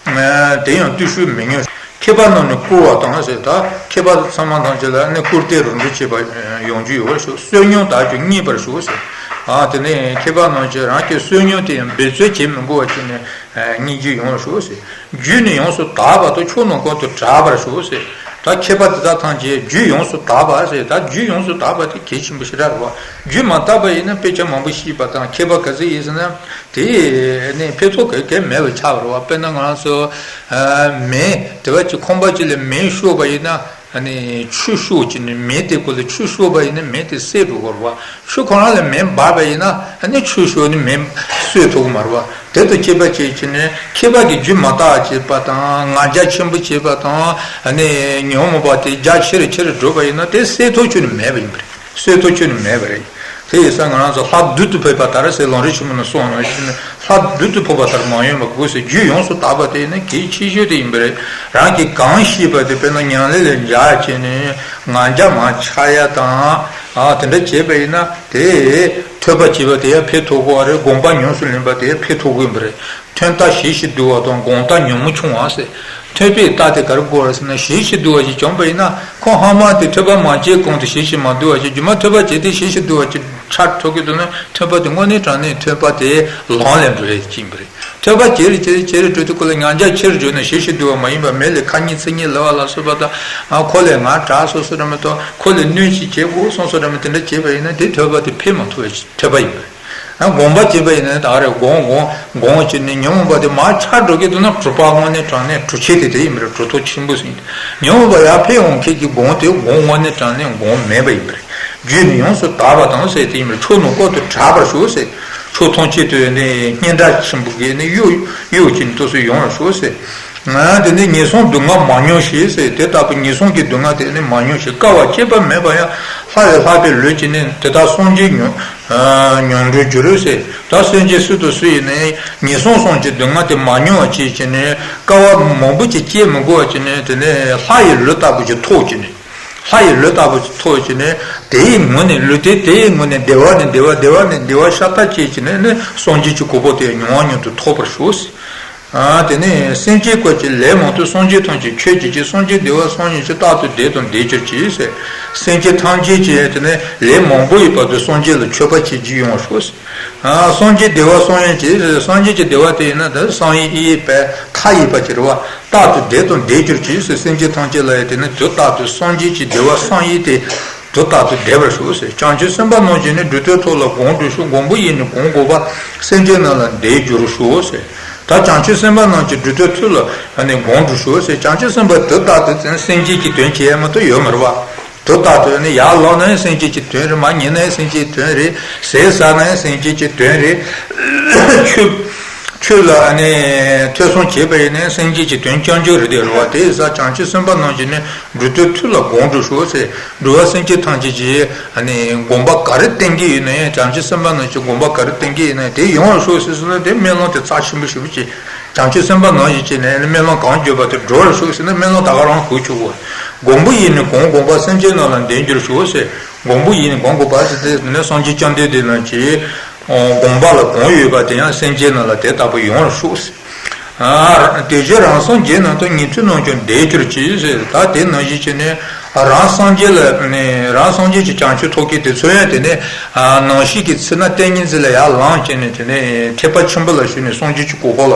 དེ་ཡང་བརྟུལ་ཞུགས་མི་ཉོ། མཁས་པ་རྣམས་ནི་བཀུར་བ་དང་ཟེར། ད་མཁས་པ་ཚང་མ་ཐམས་ཅད་ལ་ནི་བཀུར་སྟི་རོགས་འདྲི་བྱེད་པ་ཡོང་རྒྱུ་ཡོད་པར་ཞུ། བསོད་སྙོམས་དག་ཀྱང་མཉེས་པར་ཞུ་ཟེར། ཨ་དེ་ནས་མཁས་པ་རྣམས་ཀྱིས་རང་གི་བསོད་སྙོམས་དེ་ཡང་འབད་རྩོལ་བྱེད་མི་དགོས་པ་བྱས་ནས་མཉེས་རྒྱུ་ཡོང་བར་ཞུ་ཟེར། རྒྱུད་ནི་ཡོངས་སུ་དག་པ་དང་ཆོས་རྣམས་ཀུན་ཏུ་གྲགས་པར་ཞུ་ཟེར། ད་མཁས་པ་དེ་དག་ཐམས་ཅད་རྒྱུད་ཡོངས་སུ་དག་པ་ཟེར། ད་རྒྱུད་ཡོངས་སུ་དག་པ་དེ་གལ་ཆེན་པོ་ཞེ་དྲག་རེད་བ། རྒྱུད་མ་དག་པ་ཡིན་ན་དཔེ་ཆ་མང་པོ་ཤེས་པ་དང་མཁས་པ་ག་ཚོད་ཡིན་ཟེར་ན། དེ་ནི་ཕན་ཐོགས་ག་གེ་མེད་པ་ཆགས་པ་རེད་བ། དཔེར་ན་ང་རང་ཚོ་མེ་དེ་བ་ཅིག་ཁང་པ་ཅིག་ལ་མེ་ཤོར་བ་ཡིན་ན། ཨ་ནི་ཆུ་ཤོར་གྱི་ནི་མེ་དེ་ཁོ་ལ་ཆུ་ཤོར་བ་ཡིན་ན་མེ་དེ་བསྲེགས་འགྲོ་གི་རེད་བ། ཆུ་ཁོ་རང་ལ་མེ་འབར་བ་ཡིན་ན་ཨ་ནི་ཆུ་ཤོར་ནི་མེ་གསོད་ཐུབ་ཀྱི་མ་རེད་བ། དེ་དང་བཅས་པ་བྱས་ཀྱི་ནི་མཁས་པ་གི་རྒྱུད་མ་དག་བྱས་པ་དང་ང་རྒྱལ་ཆེན་པོ་བྱས་པ་དང་ཨ་ནི་ཉོན་མོངས་པ་དེ་རྒྱ་ཆེ་རུ་ཆེ་རུ་འགྲོ་བ་ཡིན་ན་དེ་བསྲེགས་ཐུབ་ཁྱོན་ནས་མེད་པ་ཡིན་པ་རེད། བསྲེགས་ཐུབ་ཁྱོན་ནས་མེད་པ་རེད། དེ་ཡིན་ཙང་ང་རང་ཚོ་ལྷ་བདུད་དུ་ཕེབས་པ་ལྟར་ཟེར་ལམ་རིམ་ཆེན་མོ་ནས་གསུངས་ནས་ལྷ་བདུད་དུ་ཕེབས་པ་ལྟར་མ་ཡིན་པ་དགོས་ཟེར། རྒྱུད་ཡོངས་སུ་དག་པ་དེ་ནི་གལ་ཆེ་ཤོས་དེ་ཡིན་པ་རེད། རང་གིས་གང་ཤེས་པ་དེ་དཔེར་ན་ཉམས་ལེན་ལ་འཇགས་བྱས་ནས་ང་རྒྱལ་མར་ཆག་ཡ་དང་ཨ་དེ་འདྲ་བྱས་པ་ཡིན་ན་དེ་ཐོས་པ་བྱས་པ་དེ་ཡང་ཕན་ཐོགས་ཀྱི་རེད། སྒོམ་པ་ཉམས་སུ་ལེན་པ་དེ་ཡང་ཕན་ཐོགས་ཀྱི་ཡིན་པ་རེད། ཐོས་རྟགས་ཞི་ཞིང་དུལ་བ་དང་སྒོམ་རྟགས་ཉོན་མོངས་ཆུང་བ་ཟེར། ཐོས་པའི་རྟགས་དེ་ག་རེ་དགོས་རེད་ཟེར་ན་ཞི་ཞིང་དུལ་བ་ཞིག་བྱུང་པ་ཡིན་ན་ཁོ་ཧ་མ་དེ་ཐོས་པ་མ་བྱས་གོང་དུ་ཞི་ཞིང་མ་དུལ་བ་ཞིག་རྒྱུ་མ་ཐོས་པ་བྱས་ཏེ་ཞི་ཞིང་དུལ་བ་ཞིག་ཆགས་ཐུབ་ཀྱི་འདུག་ན་ཐོས་པ་དེ་དངོས་གནས་དྲང་གནས་ཐོས་པ་དེ་ལམ་ལ་འགྲོ་ཡས་ཅིག་ཡིན་པ་རེད། ཐོས་པ་བྱས་རེ་བྱས་རེ་བྱས་རེ་འགྲོ་དུས་ཁོ་ལ་ང་རྒྱལ་ཆེར་འགྲོ་ན་ཞི་ཞིང་དུལ་བ་མ་ཡིན་པར་མི་ལ་ཁ་ཉིན་ཚིག་ཉིན་ལབ་པ་ལ་སོགས་པ་དང་ཁོ་ལས་ང་དྲག་སོ་སོ་འདྲ་མི་འདུག་ཁོ་ལས་གནོད་ཅིག་བྱེད་དགོས་སོང་སོ་འདྲ་མི་དེ་འདྲ་བྱས་པ་ཡིན་ན་དེ་ཐོས་པ་དེ་ཕན་མ་ཐོགས་པའི་ཐོས་པ་ཡིན་པ་རེད། ཨ་སྒོམ་པ་བྱས་པ་ཡིན་ན་ད་རེས་སྒོམ་སྒོམ་སྒོམ་བྱས་ནས་ཉོན་མོངས་པ་དེ་མར་ཆག་འགྲོ་གི་འདུག་ན་གྲུབ་པ་དངོས་གནས་དྲང་གནས་གྲུབ་ཆེན་དེ་དེ་ཡིན་པ་རེད། གྲུབ་ཐོབ་ཆེན་པོ་ཟེར་ཡིན། ཉོན་མོངས་པ་ཡར་འཕེལ་འོང་མཁན་གྱི་སྒོམ་དེ་སྒོམ་དངོས་གནས་དྲང་གནས་སྒོམ་མེད་པ་ཡིན་པ་རེད། རྒྱུད་ནི་ཡོངས་སུ་དག་པ་དང་ཟེར་དེ་ཡིན་པ་རེད། ཆོས་རྣམས་ཀུན་ཏུ་གྲགས་པར་ཞུ་ཟེར། ཆོས་ཐམས་ཅད་དུ་ནི་སྙན་གྲགས་ཆེན་པོ་གིས་ནི་གཡོ་གཡོ་བྱས་ནས་ཏོག་ཙམ་ཡོང་བར་ཞུ་ཟེར། དེ་ནས་ངན་སོང་སྡུག་བསྔལ་མ་མྱོང་ཞིག་ཟེར། དེ་ལྟ་བུ་ངན་སོང་གི་སྡུག་བསྔལ་དེ་ནི་མ་མྱོང་ཞིག་དཀའ་བ་སྤྱད་པ་མེད་པ་ཡང་ལྷ་ཡི་ལྷག་པའི་ལུས་ཀྱིས་ནི་དེ་དག་སངས་རྒྱས་མྱོང་། མྱོང་གྲོལ་འགྱུར་ཟེར། ད་སེམས་ཅན་སུ་དང་སུ་ཡིན་ནའི་ངན་སོང་གསུམ་གྱི་སྡུག་བསྔལ་དེ་མ་མྱོང་བ་བྱས་བྱས་ནས་དཀའ་བ་མང་པོ་ཅིག་སྤྱད་མི་དགོས་པ་བྱས་ནས་དེ་ནས་ལྷ་ཡི་ལུས་ལྟ་བུ་ཅིག་ཐོབ་བྱས་ནས། ལྷ་ཡི་ལུས་ལྟ་བུ་ཅིག་ཐོབ་བྱས་ནས་དེའི་ངོས་ནས་ལུས་རྟེན་དེའི་ངོས་ནས་བདེ་བ་ནས་བདེ་བ་བདེ་བ་ནས་བདེ་བ་ཤ་སྟག་སྐྱེས་བྱས་ནས་ནི་སངས་རྒྱས་ཀྱི་གོ་འཕང་དེ་མྱུར་བ་མྱུར་དུ་ཐོབ་པར་ཤོག་ཟེར། ཨ་དེ་ནས་སེམས་ཅན་ཀུན་གྱི་ལས་མང་དུ་སངས་རྒྱས་ཐམས་ཅད་མཆོད་བྱེད་ཅིང་། སངས་རྒྱས་བདེ་བ་བསམ་ཡས་ཀྱིས། རྟག་ཏུ་བདེ་དང་ལྡན་གྱུར་ཅིག་ཟེར། སེམས་ཅན་ཐམས་ཅད་ཀྱི་དེ་ནས་ལས་མང་པོ་ཡི་བར་དུ་སངས་རྒྱས་ལ་མཆོད་པ་བྱེད་རྒྱུ་ཡོང་བར་ཤོག་ཟེར། ཨ་སངས་རྒྱས་བདེ་བ་བསམ་ཡས་ཀྱིས། སངས་རྒྱས་ཀྱི་བདེ་བ་དེ་ཡིན་ན་དེ་བསམ་ཡས་ཡས་པས་མཐའ་ཡས་པ་ཅིག་རེད་བ། རྟག་ཏུ་བདེ་དང་ལྡན་གྱུར་ཅིག་ཟེར། སེམས་ཅན་ཐམས་ཅད་ལ་ཡང་དེ་ནས་དུས་རྟག་ཏུ་སངས་རྒྱས་ཀྱི་བདེ་བ་བསམ་ཡས་དེ་དུས་རྟག་ཏུ་བདེ་བར་ཤོག་ཟེར། བྱང་ཆུབ་སེམས་དཔའ་རྣམས་ཀྱིས་ནི། སྒྲུབ་ཐབས་ཐོབ་ལ་གང་འགྲུབ་ཤོག་སྒོམ་པ་ཡིས་ནི་གང་བསྒོམ་པ། སེམས་ཅན་རྣམས་ལ་བདེར་འགྱུར་ཤོག་ཟེར། ད་བྱང་ཆུབ་སེམས་དཔའ་རྣམས་ཀྱིས་སྒྲུབ་ཐབས་ཐོབ་ལ་ནི་གང་འགྲུབ་ཤོག་ཟེར། བྱང་ཆུབ་སེམས་དཔའ་དུས་རྟག་ཏུ་སེམས་ཅན་གྱི་དོན་བྱེད་ཡ་མ་གཏོགས་ཡོད་མ་རེད་བ། དུས་རྟག་ཏུ་ནི་ཡར་ལངས་ན་ཡང་སེམས་ཅན་གྱི་དོན་རེད། མར་ཉལ་ན་ཡང་སེམས་ཅན་གྱི་དོན་རེད། ཟས་ཟ་ན་ཡང་སེམས་ཅན་གྱི་དོན་རེད། ཆོས་ཆོས་ལ་ནི་ཐོས་བསམ་བྱེད་པ་ཡིན་ན་སེམས་ཅན་གྱི་དོན་རྐྱང་རྐྱང་རེད་དེ་རེད་བ། དེ་ཡིན་ཙང་བྱང་ཆུབ་སེམས་དཔའ་རྣམས་ཀྱིས་ནི་སྒྲུབ་ཐབས་ཐོབ་ལ་གང་འགྲུབ་ཤོག་ཟེར། འགྲོ་བ་སེམས་ཅན་ཐམས་ཅད་ཀྱིས་ནི་དགོངས་པ་ག་རེ་བསྟན་གྱི་ཡོད་ན་ཡང་། བྱང་ཆུབ་སེམས་དཔའ་རྣམས་ཀྱིས་དགོངས་པ་ག་རེ་བསྟན་གྱི་ཡོད་ན་ཡང་དེ་ཡོང་བར་ཤོག་ཟེར་སོང་ན་དེ་སྨོན་ལམ་དེ་རྩ་ཆེན་པོ་ཞེ་པོ་ཅིག་བྱང་ཆུབ་སེམས་དཔའ་རྣམས་ཀྱིས་བྱས་ནས་སྨོན་ལམ་གང་བརྗོད་པ་དེ་འགྲུབ་པར་ཤོག་ཟེར་ན་སྨོན་ལམ་ད་ག་རང་ཞུ་ཆོག་གོ། སྒོམ་པ་ཡིས་ནི་གང་བསྒོམ་པ། སེམས་ཅན་རྣམས་ལ་བདེར་འགྱུར་ཤོག་ཟེར། སྒོམ་པ་ཡིས་ནི་གང་བསྒོམ་པ་ཟེར་དེ་ནི་སངས་རྒྱས་བཅོམ་ལྡན་འདས་རྣམས་ཀྱིས་དགོངས་པ་ལ་གང་ཡོད་པ་དེ་ཡང་སེམས་ཅན་རྣམས་ལ་དེ་ལྟ་བུ་ཡོང་བར་ཤོག་ཟེར། དེ་བཞིན་རང་སངས་རྒྱས་རྣམས་དང་། ཉན་ཐོས་རྣམས་ཀྱང་བདེར་གྱུར་ཅིག་ཟེར། ད་དེ་ནང་བཞིན་བྱས་ནས་རང་སངས་རྒྱས་ལ་ནི་རང་སངས་རྒྱས་ཀྱི་བྱང་ཆུབ་ཐོབ་མཁན་དེ་ཚོ་ཡང་དེ་ནས་ནང་བཞིན་གྱི་ཚེ་ན་ཏིང་ངེ་འཛིན་ལ་ཡར་ལངས་བྱས་ནས་དེ་ནས་ཐེག་པ་ཆེན་པོ་ལ་ཞུགས་ནས་སངས་རྒྱས་ཀྱི་གོ་འཕང་ལ་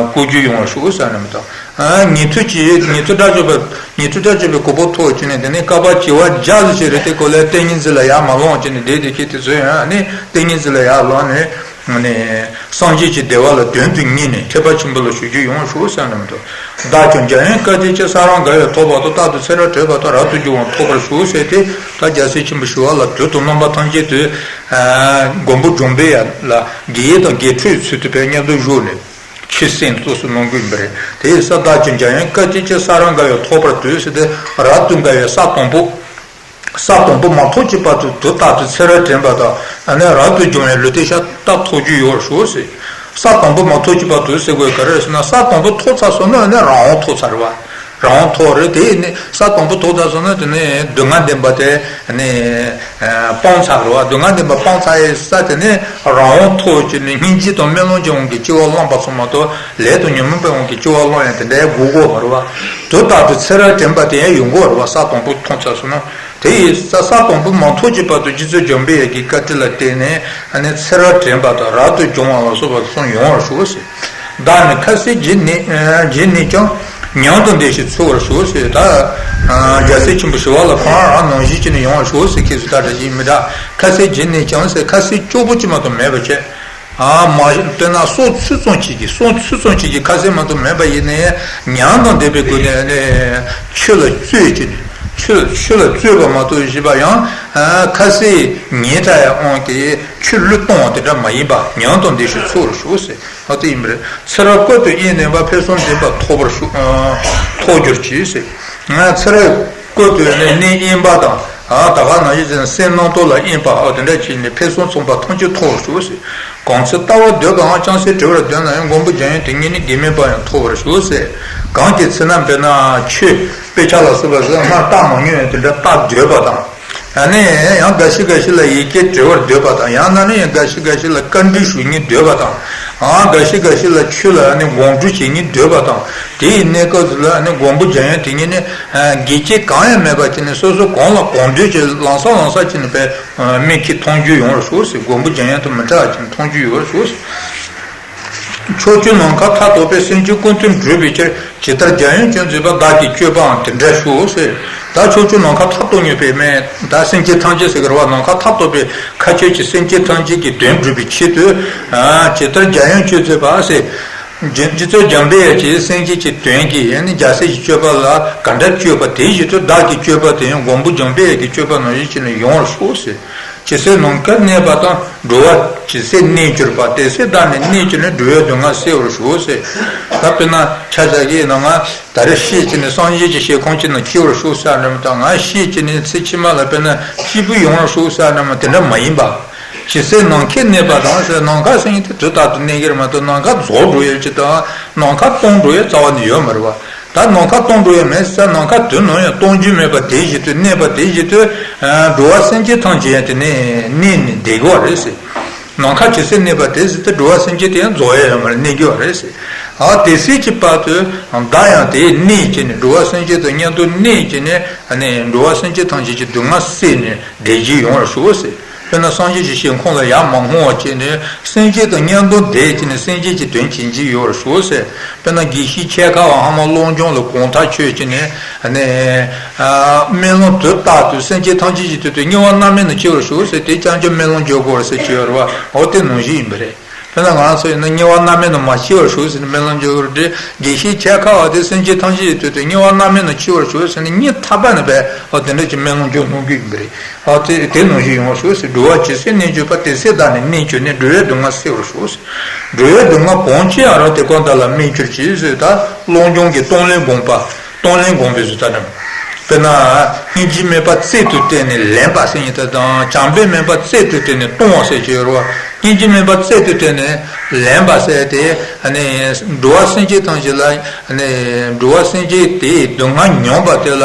བཀོད་རྒྱུ་ཡོང་བར་ཤོག་ཟེར་ནས་མི་དང་། ཉན་ཐོས་ཀྱི་ཉན་ཐོས་དགྲ་བཅོམ་པ་ཉན་ཐོས་དགྲ་བཅོམ་པའི་གོ་འཕང་ཐོབ་བྱས་ནས་དེ་ནས་བསྐལ་པ་བྱེ་བ་བརྒྱ་ཙམ་ཞིག་རེད་དེ་ཁོ་ལ་ཏིང་ངེ་འཛིན་ལ་ཡར་མ་ལངས་བྱས་ནས་བསྡད་བསྡད་མཁན་དེ་ཚོ་ཡང་ནི་ཏིང་ངེ་འཛིན་ལ་ཡར་ལངས་ནས། ནས། སངས་རྒྱས་ཀྱི་བདེ་བ་ལ་དོན་དུ་གཉེར་ནས་ཐེག་པ་ཆེན་པོ་ལ་ཞུགས་རྒྱུ་ཡོང་བར་ཤོག་ཟེར་ནས་མི་འདུག་བདག་ཀྱང་འཇམ་དབྱངས་བཀའ་བརྟེན་ཅིང་། ས་ར་དགའ་བས་ཐོབ་པ་དང་། རྟག་ཏུ་ཚེ་རབས་དྲན་པ་དང་། རབ་ཏུ་འབྱུང་བ་ཐོབ་པར་ཤོག་ཟེར་ཏེ། ད་རྒྱལ་སྲས་ཆེན་པོ་ཞི་བ་ལྷ་དུས་དང་རྣམ་པ་ཐམས་ཅད་དུ་མགོན་པོ་འཇམ་དཔལ་ལ་དགེ་བ་དང་དགེ་ཕྲུག་ཚུལ་དུ་བས་མཉམ་དུ་བཞུགས་ནས་ཆོས་གསན་ཏོག་སུ་གནང་གི་ཡིན་པ་རེད། དེ་ཡིན་ཙང་བདག་ཀྱང་འཇམ་དབྱངས་བཀའ་བརྟེན་ཅིང་། ས་ར་དགའ་བས་ཐོབ་པར་འདོད་ཟེར་ཏེ་རབ་ཏུ་དགའ་བའི་ས་དང་པོ། ས་དང་པོ་མ་ཐོབ་ཀྱི་བར་དུ་དུས་རྟག་ཏུ་ཚེ་རབས་དྲན་པ་དང་ཨ་ནི་རབ་ཏུ་འབྱུང་བའི་ལུས་རྟེན་ཤ་སྟག་ཐོབ་རྒྱུ་ཡོད་ཤོག་ཟེར། ས་དང་པོ་མ་ཐོབ་ཀྱི་བར་དུ་ཟེར་དགོས་ག་རེ་ཟེར་ན་ས་དང་པོ་ཐོབ་ཚར་སོང་ན་ཨ་ནི་རང་དབང་ཐོབ་ཚར་བ། རང་དབང་ཐོབ་རེད། དེ་ནི་ས་དང་པོ་ཐོབ་ཚར་སོང་ན་དེ་ནི་སྡུག་བསྔལ་བདེན་པ་དེ་ནི་སྤངས་ཚར་རེད་བ། སྡུག་བསྔལ་བདེན་པ་སྤངས་ཚར་ཡི་ས་དེ་ནི་རང་དབང་ཐོབ་ཀྱི་ནི་སྙིང་རྗེ་དང་སྨོན་ལམ་གྱི་དབང་གིས་སྐྱེ་བ་བླངས་པ་སོང་མ་གཏོགས་ལས་དང་ཉོན་མོངས་པའི་དབང་གིས་སྐྱེ་བ་བླངས་ཡང་དེ་འདྲའི་དགོས་དགོས་མ་རེད་བ། དུས་རྟག་ཏུ་ཚེ་རབས་དྲན་པ་དེ་ཡང་ཡོང་དགོས་རེད་བ། ས་དང་པོ་ཐོབ་ཚར་སོང་ན། དེ་ཡི་ས་ས་དང་པོ་མ་ཐོབ་ཀྱི་བར་དུ་རྗེ་བཙུན་འཇམ་དཔལ་དབྱངས་ཀྱི་བཀའ་དྲིན་ལ་བརྟེན་ནས་ཨ་ནི་ཚེ་རབས་དྲན་པ་དང་རབ་ཏུ་བྱུང་བ་ལ་སོགས་པ་གསུམ་ཡོང་བར་ཤོག་ཟེར། བདག་ནི་ཁ་ཟས་བརྗེད་ནས་བརྗེད་ནས་ཀྱང་། ཉམས་དང་ལྡན་ཞིང་འཚོ་བར་ཤོག་ཟེར། ད་རྒྱལ་སྲས་ཆེན་པོ་ཞི་བ་ལྷ་ཁོ་རང་རང་ནང་བཞིན་བྱས་ནས་ཡོང་བར་ཤོག་ཟེར། ཁྱེད་ཚོ་ད་དྲ་ཞིག་མི་འདྲ། ཁ་ཟས་བརྗེད་ནས་ཀྱང་ཟེར། ཁ་ཟས་སྐྱོ་པོ་ཅིག་མ་གཏོགས་མེད་པ་བྱས། ཨ་མ་གཞི་དཔེར་ན་སྲོག་ཚུད་ཙམ་ཅིག་གི་སྲོག་ཚུད་ཙམ་ཅིག་གི་ཁ་ཟས་མ་གཏོགས་མེད་པ་ཡིན་ནའི་ཉམས་དང་ལྡན་པའི་སྒོ་ནས་ནི་ཆོས་ལ་རྩོད་ཀྱི་ནི་ཆོས་ཆོས་ལ་རྩོད་པ་མ་གཏོགས་བཞི་པ་ཡང་ཁ་ཟས་ཉལ་ཐ་ཡ་དབང་གིས་ཆོས་བློས་གཏོང་བ་དེ་འདྲ་མ་ཡིན་པ། ཉམས་དང་ལྡན་ཞིང་འཚོ་བར་ཤོག་ཟེར། ཨ་དེ་ཡིན་པ་རེད། ཚེ་རབས་ཀུན་ཏུ་དབྱེར་མེད་པ་ཕུན་སུམ་ཚོགས་པ་ཐོབ་པར་ཤོག་ཐོབ་གྱུར་ཅིག་ཟེར། ང་ཚེ་རབས་ཀུན་ཏུ་ནི་གནས་དབེན་པ་དང་། ཨ་ད་ག་ནང་བཞིན་སེམས་རྣམ་རྟོག་ལ་དབྱེན་པ། ཨ་དེ་འདྲ་བྱས་ནས་ཕུན་སུམ་ཚོགས་པ་ཐམས་ཅད་ཐོབ་པར་ཤོག་ཟེར། གང་ཚེ་ལྟ་བ་འདོད་པའམ་ཅུང་ཟད་བྲི་བར་འདོད་ན་ཡང་། མགོན་པོ་འཇམ་དབྱངས་དེ་ཉིད་ནི་གེགས་མེད་པ་ཡང་ཐོབ་པར་ཤོག་ཟེར། གང་གི་ཚེ་ན་དཔེར་ན་ཆོས་དཔེ་ཆ་ལ་སོགས་པ་ཟེར་སྔར་བལྟ་མ་མྱོང་ཡང་དེ་འདྲ་བལྟ་འདོད་པ་དང་། ཨ་ནི་ཡང་འགའ་ཞིག་འགའ་ཞིག་ལ་ཡི་གེ་འབྲི་བར་འདོད་པ་དང་། ཡང་ན་ནི་ཡང་འགའ་ཞིག་འགའ་ཞིག་ལ་བཀའ་འདྲི་ཞུ་སྙིང་འདོད་པ་དང་། ཨ་འགའ་ཞིག་འགའ་ཞིག་ལ་ཆོས་ལ་ཨ་ནི་དགོངས་འགྲེལ་བྱེད་སྙིང་འདོད་པ་དང་། དེའི་གནས་སྐབས་སུ་ལ་ཨ་ནི་མགོན་པོ་འཇམ་དབྱངས་དེ་ཉིད་ནི་ཨ་གེགས་རྐྱེན་གང་ཡང་མེད་པ་བྱས་ནས་སོ་སོ་གང་ལ་གང་འདོད་ཀྱི་ལམ་སང་ལམ་སང་བྱས་ནས་དཔེ་མིག་གིས་མཐོང་རྒྱུ་ཡོང་བར་ཤོག་ཟེར། མགོན་པོ་འཇམ་དབྱངས་དང་མི་འབྲལ་བ་བྱས་ནས་མཐོང་རྒྱུ་ཡོང་བར་ཤོག་ཟེར། ཕྱོགས་བཅུ་ནམ་མཁའ་མཐའ་རྟོག་པའི་སེམས་ཅན་ཀུན་ཏུ་འགྲུབ་པའི་ཕྱིར། ཇི་ལྟར་འཇམ་དབྱངས་སྤྱོད་མཛད་པ། བདག་གི་སྤྱོད་པའང་དེ་འདྲར་ཤོག་ཟེར། ད་ཕྱོགས་བཅུ་ནམ་མཁའ་མཐའ་རྟོགས་ནུས་པའི་མེ་ད་སེམས་ཅན་ཐམས་ཅད་ཟེར་གི་རེད་བ། ནམ་མཁའ་མཐའ་རྟོག་པའི་མཁའ་སྤྱོད་ཀྱི་སེམས་ཅན་ཐམས་ཅད་ཀྱི་དོན་སྒྲུབ་པའི་ཆེད་དུ། ཇི་ལྟར་འཇམ་དབྱངས་སྤྱོད་མཛད་པ་ཟེར། རྗེ་རྗེ་བཙུན་འཇམ་དཔལ་དབྱངས་ཀྱིས་སེམས་ཅན་གྱི་དོན་གྱི་ཡང་ནི་རྒྱལ་སྲས་ཀྱི་སྤྱོད་པ་ལ་ག་འདྲ་སྤྱོད་པ་དེ་བཞིན་དུ་བདག་གི་སྤྱོད་པ་དེ་ཡང་མགོན་པོ་འཇམ་དཔལ་དབྱངས་ཀྱི་སྤྱོད་པ་ནང་བཞིན་བྱས་ནས་ཡོང་བར་ཤོག་ཟེར། ཇི་སྲིད་ནམ་མཁའ་གནས་པ་དང་། འགྲོ་བ་ཇི་སྲིད་གནས་གྱུར་པ། དེ་སྲིད་བདག་ནི་གནས་གྱུར་ནས། འགྲོ་བའི་སྡུག་བསྔལ་སེལ་བར་ཤོག་ཟེར། ད་དཔེར་ན་ཆ་བཞག་གི་ཡིན་ན་ང་ད་རེས་ཤི་བྱས་ནས་སངས་རྒྱས་ཀྱི་ཞལ་ཁང་ཅིག་ནང་སྐྱེ་བར་ཤོག་ཟེར་ནས་མ་གཏོགས། ང་ཤི་བྱས་ནས་ཚེ་ཕྱི་མ་ལ་དཔེར་ན་སྐྱིད་པོ་ཡོང་བར་ཤོག་ཟེར་ནས་མ་དེ་འདྲ་མ་ཡིན་པ། ཇི་སྲིད་ནམ་མཁའ་གནས་པ་དང་ཟེར། ནམ་མཁའ་ཟེར་མཁན་དེ་དུས་རྟག་ཏུ་གནས་ཀྱི་རེད་མ་གཏོགས་ནམ་མཁའ་རྫོགས་འགྲོ་ཡས་ཅིག་དང་ནམ་མཁའ་སྟོང་འགྲོ་ཡས་རྩ་བ་ནས་ཡོད་མ་རེད་བ། ད་ནམ་མཁའ་སྟོང་འགྲོ་ཡས་མེད་ཟེར། ནམ་མཁའ་དུས་ནམ་ཡང་སྟོང་རྒྱུ་མེད་པ་དེ་བཞིན་དུ་གནས་པ་དེ་བཞིན་དུ་འགྲོ་བ་སེམས་ཅན་ཐམས་ཅད་ཡང་དེ་ནས་གནས་ནས་བསྡད་དགོས་རེད་ཟེར། ནམ་མཁའ་ཇི་སྲིད་གནས་པ་དེ་སྲིད་དུ་འགྲོ་བ་སེམས་ཅན་དེ་ཡང་རྫོགས་ཡས་ཡོད་མ་རེད། གནས་ཀྱི་ཡོད་རེད་ཟེར། ཨ་དེ་སྲིད་ཀྱི་བར་དུ་བདག་ཡང་དེ་གནས་བྱས་ནས་འགྲོ་བ་སེམས་ཅན་དང་མཉམ་དུ་གནས་བྱས་ནས་ཨ་ནི་འགྲོ་བ་སེམས་ཅན་ཐམས་ཅད་ཀྱི་སྡུག་བསྔལ་སེལ་ནས་བསྡད་རྒྱུ་ཡོང་བར་ཤོག་ཟེར། དཔེར་ན་སངས་རྒྱས་ཀྱི་ཞལ་ཁང་ལ་ཡར་མ་ལྷུང་བ་བྱས་ནས་སེམས་ཅན་དང་མཉམ་དུ་བསྡད་བྱས་ནས་སེམས་ཅན་གྱི་དོན་བྱེད་རྒྱུ་ཡོང་བར་ཤོག་ཟེར། དཔེར་ན་དགེ་བཤེས་འཆད་ཁ་བ་ཧ་མ་བློ་སྦྱོང་ལ་དགོངས་ཐག་ཆོད་བྱས་ནས་ཨ་ནི་ཨ་སྨོན་ལམ་དུས་རྟག་ཏུ་སེམས་ཅན་ཐམས་ཅད་ཀྱི་དོན་དུ་དམྱལ་བ་མནར་མེད་ན་སྐྱེ་བར་ཤོག་ཟེར། དེ་རྐྱང་རྐྱང་སྨོན་ལམ་རྒྱག་དགོས་ཟེར་གྱི་ཡོད་རེད་བ། འོ་དེ་ནང་བཞིན་ཡིན་པ་རེད། དཔེར་ན་ང་རང་ཚོ་ཡིན་ན་དམྱལ་བ་མནར་མེད་ན་མ་སྐྱེ་བར་ཤོག་ཟེར་ནས་སྨོན་ལམ་རྒྱག་གི་རེད། དགེ་བཤེས་འཆད་ཁ་བ་དེ་སེམས་ཅན་ཐམས་ཅད་ཀྱི་དོན་དུ་དམྱལ་བ་མནར་མེད་ན་སྐྱེ་བར་ཤོག་ཟེར་ནས་སྙིང་ཐག་པ་ནས་བས་འོ་དེ་འདྲ་གྱི་སྨོན་ལམ་རྒྱག་གནང་གི་ཡིན་པ་རེད། ཨ་དེ་དེ་ནང་བཞིན་ཡོང་བར་ཤོག་ཟེར། འགྲོ་བ་ཇི་སྲིད་གནས་གྱུར་པ། དེ་སྲིད་བདག་ནི་གནས་གྱུར་ནས། འགྲོ་བའི་སྡུག་བསྔལ་སེལ་བར་ཤོག་ཟེར། འགྲོ་བའི་སྡུག་བསྔལ་གང་ཅི་ཡང་རུང་དེ་ཀ་བདག་ལ་སྨིན་གྱུར་ཅིག་ཟེར། ད་བློ་སྦྱོང་གི་གཏོང་ལེན་དགོངས་པ། གཏོང་ལེན་དགོངས་པའི་བཟོ་ལྟ་རྣམས། དཔེར་ན་སྙིང་རྗེ་མེད་པ་རྩལ་དུ་བཏོན་ནས་ལེན་པ་ཟེར་ཡིན་ད་དང་། བྱམས་པ་མེད་པ་རྩལ་དུ་བཏོན་ནས་གཏོང་བ་ཟེར་གྱི་ཡོད་རེད་བ། སྙིང་རྗེ་མེད་པ་རྩལ་དུ་བཏོན་ནས་ལེན་པ་ཟེར་དེ་ཨ་ནི་འགྲོ་བ་སེམས་ཅན་ཐམས་ཅད་ལ་ཨ་ནི་འགྲོ་བ་སེམས་ཅན་དེའི་སྡུག་བསྔལ་མྱོང་བ་དེ་ལ།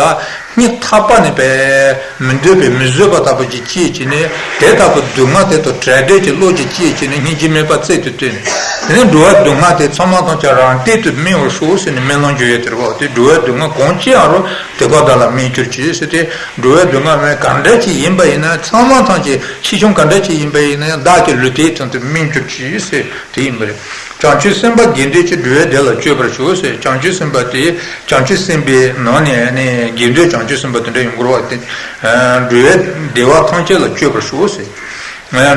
སྙིང་ཐག་པ་ནས་པས་མི་འདོད་པའི་མི་བཟོད་པ་ལྟ་བུ་ཅིག་སྐྱེས་བྱས་ནས། དེ་ལྟ་བུ་སྡུག་བསྔལ་དེ་དང་བྲལ་འབྲས་ཀྱི་བློ་ཅིག་སྐྱེས་བྱས་ནས་སྙིང་རྗེ་མེད་པ་རྩལ་དུ་བཏོན་ནས། དེ་ནས་འགྲོ་བའི་སྡུག་བསྔལ་དེ་ཚང་མ་ཐམས་ཅད་རང་སྟེང་དུ་སྨིན་པར་ཤོག་ཟེར་ནས་སྨོན་ལམ་རྒྱག་ཡས་དེ་རེད་བ། དེ་འགྲོ་བའི་སྡུག་བསྔལ་གང་ཅི་ཡང་རུང་དེ་ཀ་བདག་ལ་སྨིན་གྱུར་ཅིག་ཟེར་ཏེ། འགྲོ་བའི་སྡུག་བསྔལ་མེད་ག་འདྲ་ཅིག་ཡིན་པ་ཡིན་ན་ཚང་མ་ཐམས་ཅད་ཆེ་ཆུང་ག་འདྲ་ཅིག་ཡིན་པ་ཡིན་ན་ཡང་བདག་གི་ལུས་རྟེན་དོན་དུ་སྨིན་གྱུར་ཅིག་ཟེར་དེ་ཡིན་པ་རེད། བྱང་ཆུབ་སེམས་དཔའ་དགེ་འདུན་གྱིས་འགྲོ་བའི་བདེ་ལ་སྤྱོད་པར་ཤོག་ཟེར། བྱང་ཆུབ་སེམས་དཔའ་དེ་བྱང་ཆུབ་སེམས་དཔའི་ནང་ནས་ནི་དགེ་འདུན་བྱང་ཆུབ་སེམས་དཔའ་དེ་འདྲ་ཡོང་དགོས་པ་དེ། འགྲོ་བའི་བདེ་བ་ཐམས་ཅད་ལ་སྤྱོད་པར་ཤོག་ཟེར།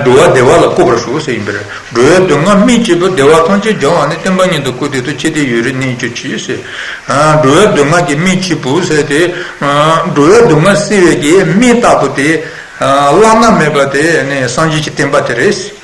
འགྲོ་བ་བདེ་བ་ལ་བཀོད་པར་ཤོག་ཟེར་ཡིན་པ་རེད། འགྲོ་བའི་སྡུག་བསྔལ་སྨིན་བྱེད་པོ། བདེ་བ་ཐམས་ཅད་སྦྱང་བ་ནི། སྟོན་པ་ཉིད་དུ་བཀུར་སྟེ་ཐུགས་ཆེ་སྟེ་ཡུན་རིང་གནས་གྱུར་ཅིག་ཟེར། འགྲོ་བའི་སྡུག་བསྔལ་གྱི་སྨིན་བྱེད་པོ་ཟེར་ཏེ། འགྲོ་བའི་སྡུག་བསྔལ་སེལ་བའི་གི་སྨན་ལྟ་བུ་དེ། བླ་ན་མེད་པ་དེ་ནི་སངས་རྒྱས་ཀྱི་བསྟན་པ་དེ་རེད།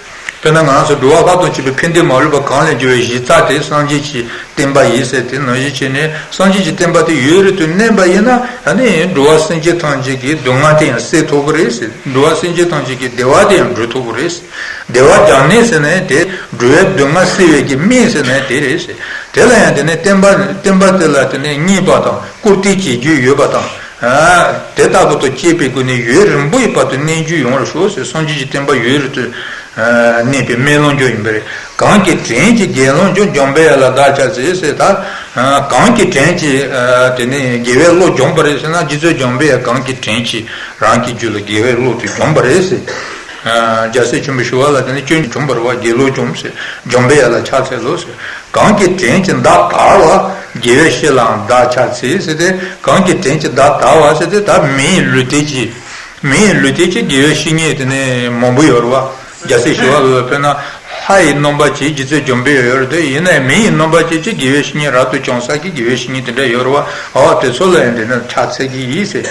དཔེར་ན་ང་རང་ཚོ་འགྲོ་བ་ལྷ་དང་བཅས་པའི་ཕན་བདེ་མ་ལུས་པ་གང་ལས་འབྱུང་བའི་གཞི་རྩ་དེ་སངས་རྒྱས་ཀྱི་བསྟན་པ་ཡིན་ཟེར་དེ་ནང་བཞིན་བྱས་ནས། སངས་རྒྱས་ཀྱི་བསྟན་པ་དེ་ཡུན་རིང་དུ་གནས་པ་ཡིན་ན། ཨ་ནི་འགྲོ་བ་སེམས་ཅན་ཐམས་ཅད་ཀྱི་སྡུག་བསྔལ་དེ་ཡང་སེལ་ཐུབ་ཀྱི་རེད་ཟེར། འགྲོ་བ་སེམས་ཅན་ཐམས་ཅད་ཀྱི་བདེ་བ་དེ་ཡང་འགྲོ་ཐུབ་ཀྱི་རེད་ཟེར། བདེ་བ་རྒྱ་མཚོ་ཟེར་ནའི་དེ། འགྲོ་བའི་སྡུག་བསྔལ་སེལ་བའི་གི་སྨན་ཟེར་ནའི་དེ་རེད་ཟེར། དེ་ལ་ཡང་དེ་ནས་བསྟན་པ་བསྟན་པ་དེ་ལ་དེ་ནས་མཉེས་པ་དང་བཀུར་སྟི་བྱེད་རྒྱུ་ཡོད་པ་དང་། ཨ། དེ་ལྟ་བུ་དང་བཅས་པའི་སྒོ་ནས་ཡུན་རིང་པོའི་བར་དུ་གནས་རྒྱུ་ཡོང་བར་ཤོག་ཟེར། སངས་རྒྱས་ཀྱི་བསྟན་པ་ཡུན་རིང་དུ་གནས་པའི་སྨོན་ལམ་རྒྱུ་ཡིན་པ་རེད། གང་གི་དྲིན་གྱིས་དགེ་སློང་འཇོམས། འཇམ་པའི་དབྱངས་ལ་བདག་ཕྱག་འཚལ་ཟེར། ད་གང་གི་དྲིན་གྱིས་དེ་ནས་དགེ་བའི་བློ་འཇོམས་པ་རེད་ཟེར་ན། རྗེ་བཙུན་འཇམ་པའི་དབྱངས་གང་གི་དྲིན་གྱིས་རང་གི་རྒྱུད་ལ་དགེ་བའི་བློ་དེ་འཇོམས་པ་རེད་ཟེར། རྒྱལ་སྲས་ཆེན་པོ་ཞི་བ་ལྷ་དེ་ནི་སྐྱོན་འཇོམས་པ་རེད་བ། དགེ་སློང་འཇོམས་ཟེར། འཇམ་པའི་དབྱངས་ལ་ཕྱག་འཚལ་ལོ་ཟེར། གང་གི་དྲིན་གྱིས་བདག་དར་བ། དགེ་བའི་བཤེས་ལའང་བདག་ཕྱག་འཚལ་ཟེར་ཏེ། གང་གི་དྲིན་གྱིས་བདག་དར་བ་ཟེར་ཏེ། ད་མིའི་ལུས་རྟེན་གྱི། མིའི་ལུས་རྟེན་གྱི་དགེ་བའི་བཤེས་གཉེན་དེ་ནི་མང་པོ་ཡོད་རེད་བ། རྒྱལ་སྲས་ཞི་བ་ལྷ་དཔེར་ན་ལྷ་ཡི་རྣམ་པ་ཅན་རྗེ་བཙུན་འཇམ་པའི་དབྱངས་ཡོད་རེད་དེ། ཡིན་ནའི་མི་ཡི་རྣམ་པ་ཅན་གྱི་དགེ་བའི་བཤེས་གཉེན། རབ་ཏུ་བྱུང་ས་ཀྱི་དགེ་བའི་བཤེས་གཉེན་དེ་འདྲ་ཡོད་རེད་བ། འོ་དེ་ཚོ་ལ་ཡང་དེ་ནི་ཕྱག་འཚལ་གྱི་ཡིན་ཟེར།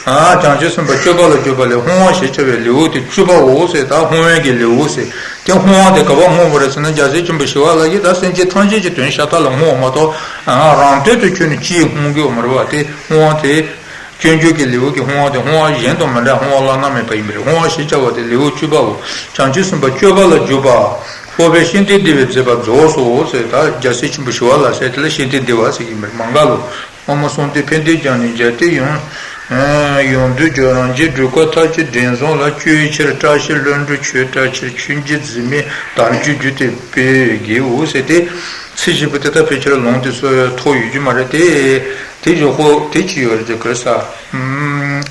ཨ། བྱང་ཆུབ་སེམས་དཔའ་སྤྱོད་པ་ལ་འཇུག་པ་ལས་བསྔོ་བ་ཞེས་བྱ་བའི་ལེའུ་སྟེ་བཅུ་པའོ་ཟེར། ད་བསྔོ་བའི་གི་ལེའུ་ཟེར། དེ་བསྔོ་བ་དེ་ག་པར་བསྔོ་བ་རེད་ཟེར་ན། རྒྱལ་སྲས་ཆེན་པོ་ཞི་བ་ལྷ་གིས་ད་སེམས་ཅན་ཐམས་ཅད་ཀྱི་དོན་ཤ་སྟག་ལ་བསྔོ་བ་མ་གཏོགས། ཨ། རང་དོན་དུ་ཁྱོན་ནས་ཅིས་བསྔོ་གི་ཡོད་མ་རེད་བ། དེ་བསྔོ་བ་དེ། སྤྱོད་འཇུག་གི་ལེའུ་གི་བསྔོ་བ་དེ་བསྔོ་བ་གཞན་དང་མི་འདྲ། བསྔོ་བ་བླ་ན་མེད་པ་ཡིན་པ་རེད། བསྔོ་བ་ཞེས་བྱ་བ་དེ་ལེའུ་བཅུ་པའོ། བྱང་ཆུབ་སེམས་དཔའ་སྤྱོད་པ་ལ་འཇུག་པ། སྤོབས་པས་ཤིན་ཏུ་བདེ་བའི་མཛད་པ་རྫོགས་སོ་ཟེར། ད་རྒྱལ་སྲས་ཆེན་པོ་ཞི་བ་ལྷ་ཟེར་དེ་ལ་ཤིན་ཏུ་བདེ་བ་ཟེར་གྱི་ཡིན་པ་རེད། མ་འགགས་ལོ། ཨོཾ་སྭསྟི་ཕཊ་ཏེ་ཛྙཱ་ནེ་ཛྙཱ་ཏེ་ཡང་། ཡོངས་འདུ་སྦྱོར་རང་བྱས་སྒྲུབ་སྐབས་མཐར་ཕྱིན་འདྲེན་བཟང་ལ། སྤྱོད་ཕྱིར་བཀྲ་ཤིས་ལྷུན་གྲུབ་ཆོས་བཀྲ་ཕྱིར། མཆོག་གི་གཟིགས་མེད་དལ་འབྱོར་རྒྱུ་སྟེ་བོད་ཀྱི་དགེའོ་ཟེར་ཏེ། ཚིག་བཞི་པོ་དེ་དག་ཕལ་ཆེར་ལུང་དེ་ཚོ་ཐོགས་ཡོད་རྒྱུ་མ་རེད་དེ། དེ་བཞི་པོ་དེ་ཅི་ཡོད་རེད་དེ་གོ་ས། ཨམ།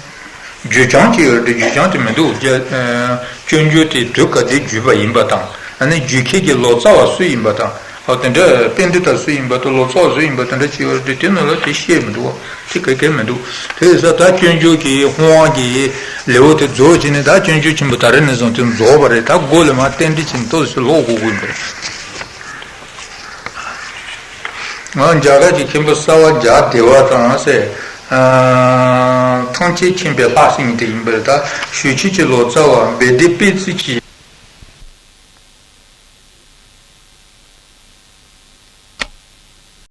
རྒྱུད་རྐྱང་ཅིག་ཡོད་རེད། རྒྱུད་རྐྱང་དེ་མི་འདུག་རྒྱ། ཨ། སྤྱོད་འཇུག་དེ་དུས་སྐབས་དེའི་བརྒྱུད་པ་ཡིན་པ་དང་། ཨ་ནི་རྒྱུད་ཁྱེད་ཀྱི་ལོ་ཙཱ་བ་སུ་ཡིན་པ་དང་། ཨ། དེ་འདྲ་དཔེ་འདི་ལྟར་སུ་ཡིན་པ་དང་། ལོ་ཙཱ་བ་སུ་ཡིན་པ་དེ་འདྲ་ཅིག་ཡོད་རེད་དེ། དེ་ནང་ལ་དེ་བཤད་མི་འདུག་དེ་ག་གེ་མི་འདུག་དེ་ཡིན་ཙང་ད་སྤྱོད་འཇུག་གི་བསྔོ་བ་གི་ལེའུ་དེ་རྫོགས་བྱས་ནས། ད་སྤྱོད་འཇུག་ཆེན་པོ་ད་རེས་ནས་བཟུང་དེ་རྫོགས་པ་རེད། ད་སྒོ་ལས་མར་རྟེན་འབྲེལ་བྱས་ནས་ཏོག་ཙམ་ལོག་དགོས་ཀྱི་ཡིན་པ་རེད། ང་རྒྱ་གར་གྱི་མཁན་པོ་གསར་བ་རྒྱ་བདེ་བ་དང་ཟེར། ཨ། ཐམས་ཅད་མཁྱེན་པའི་ལྷ་སྲིན་དེ་ཡིན་པ་རེད། ད་ཞུ་ཆེན་གྱི་ལོ་ཙཱ་བ་བེ་དེ་པི་ཙི་གྱིས།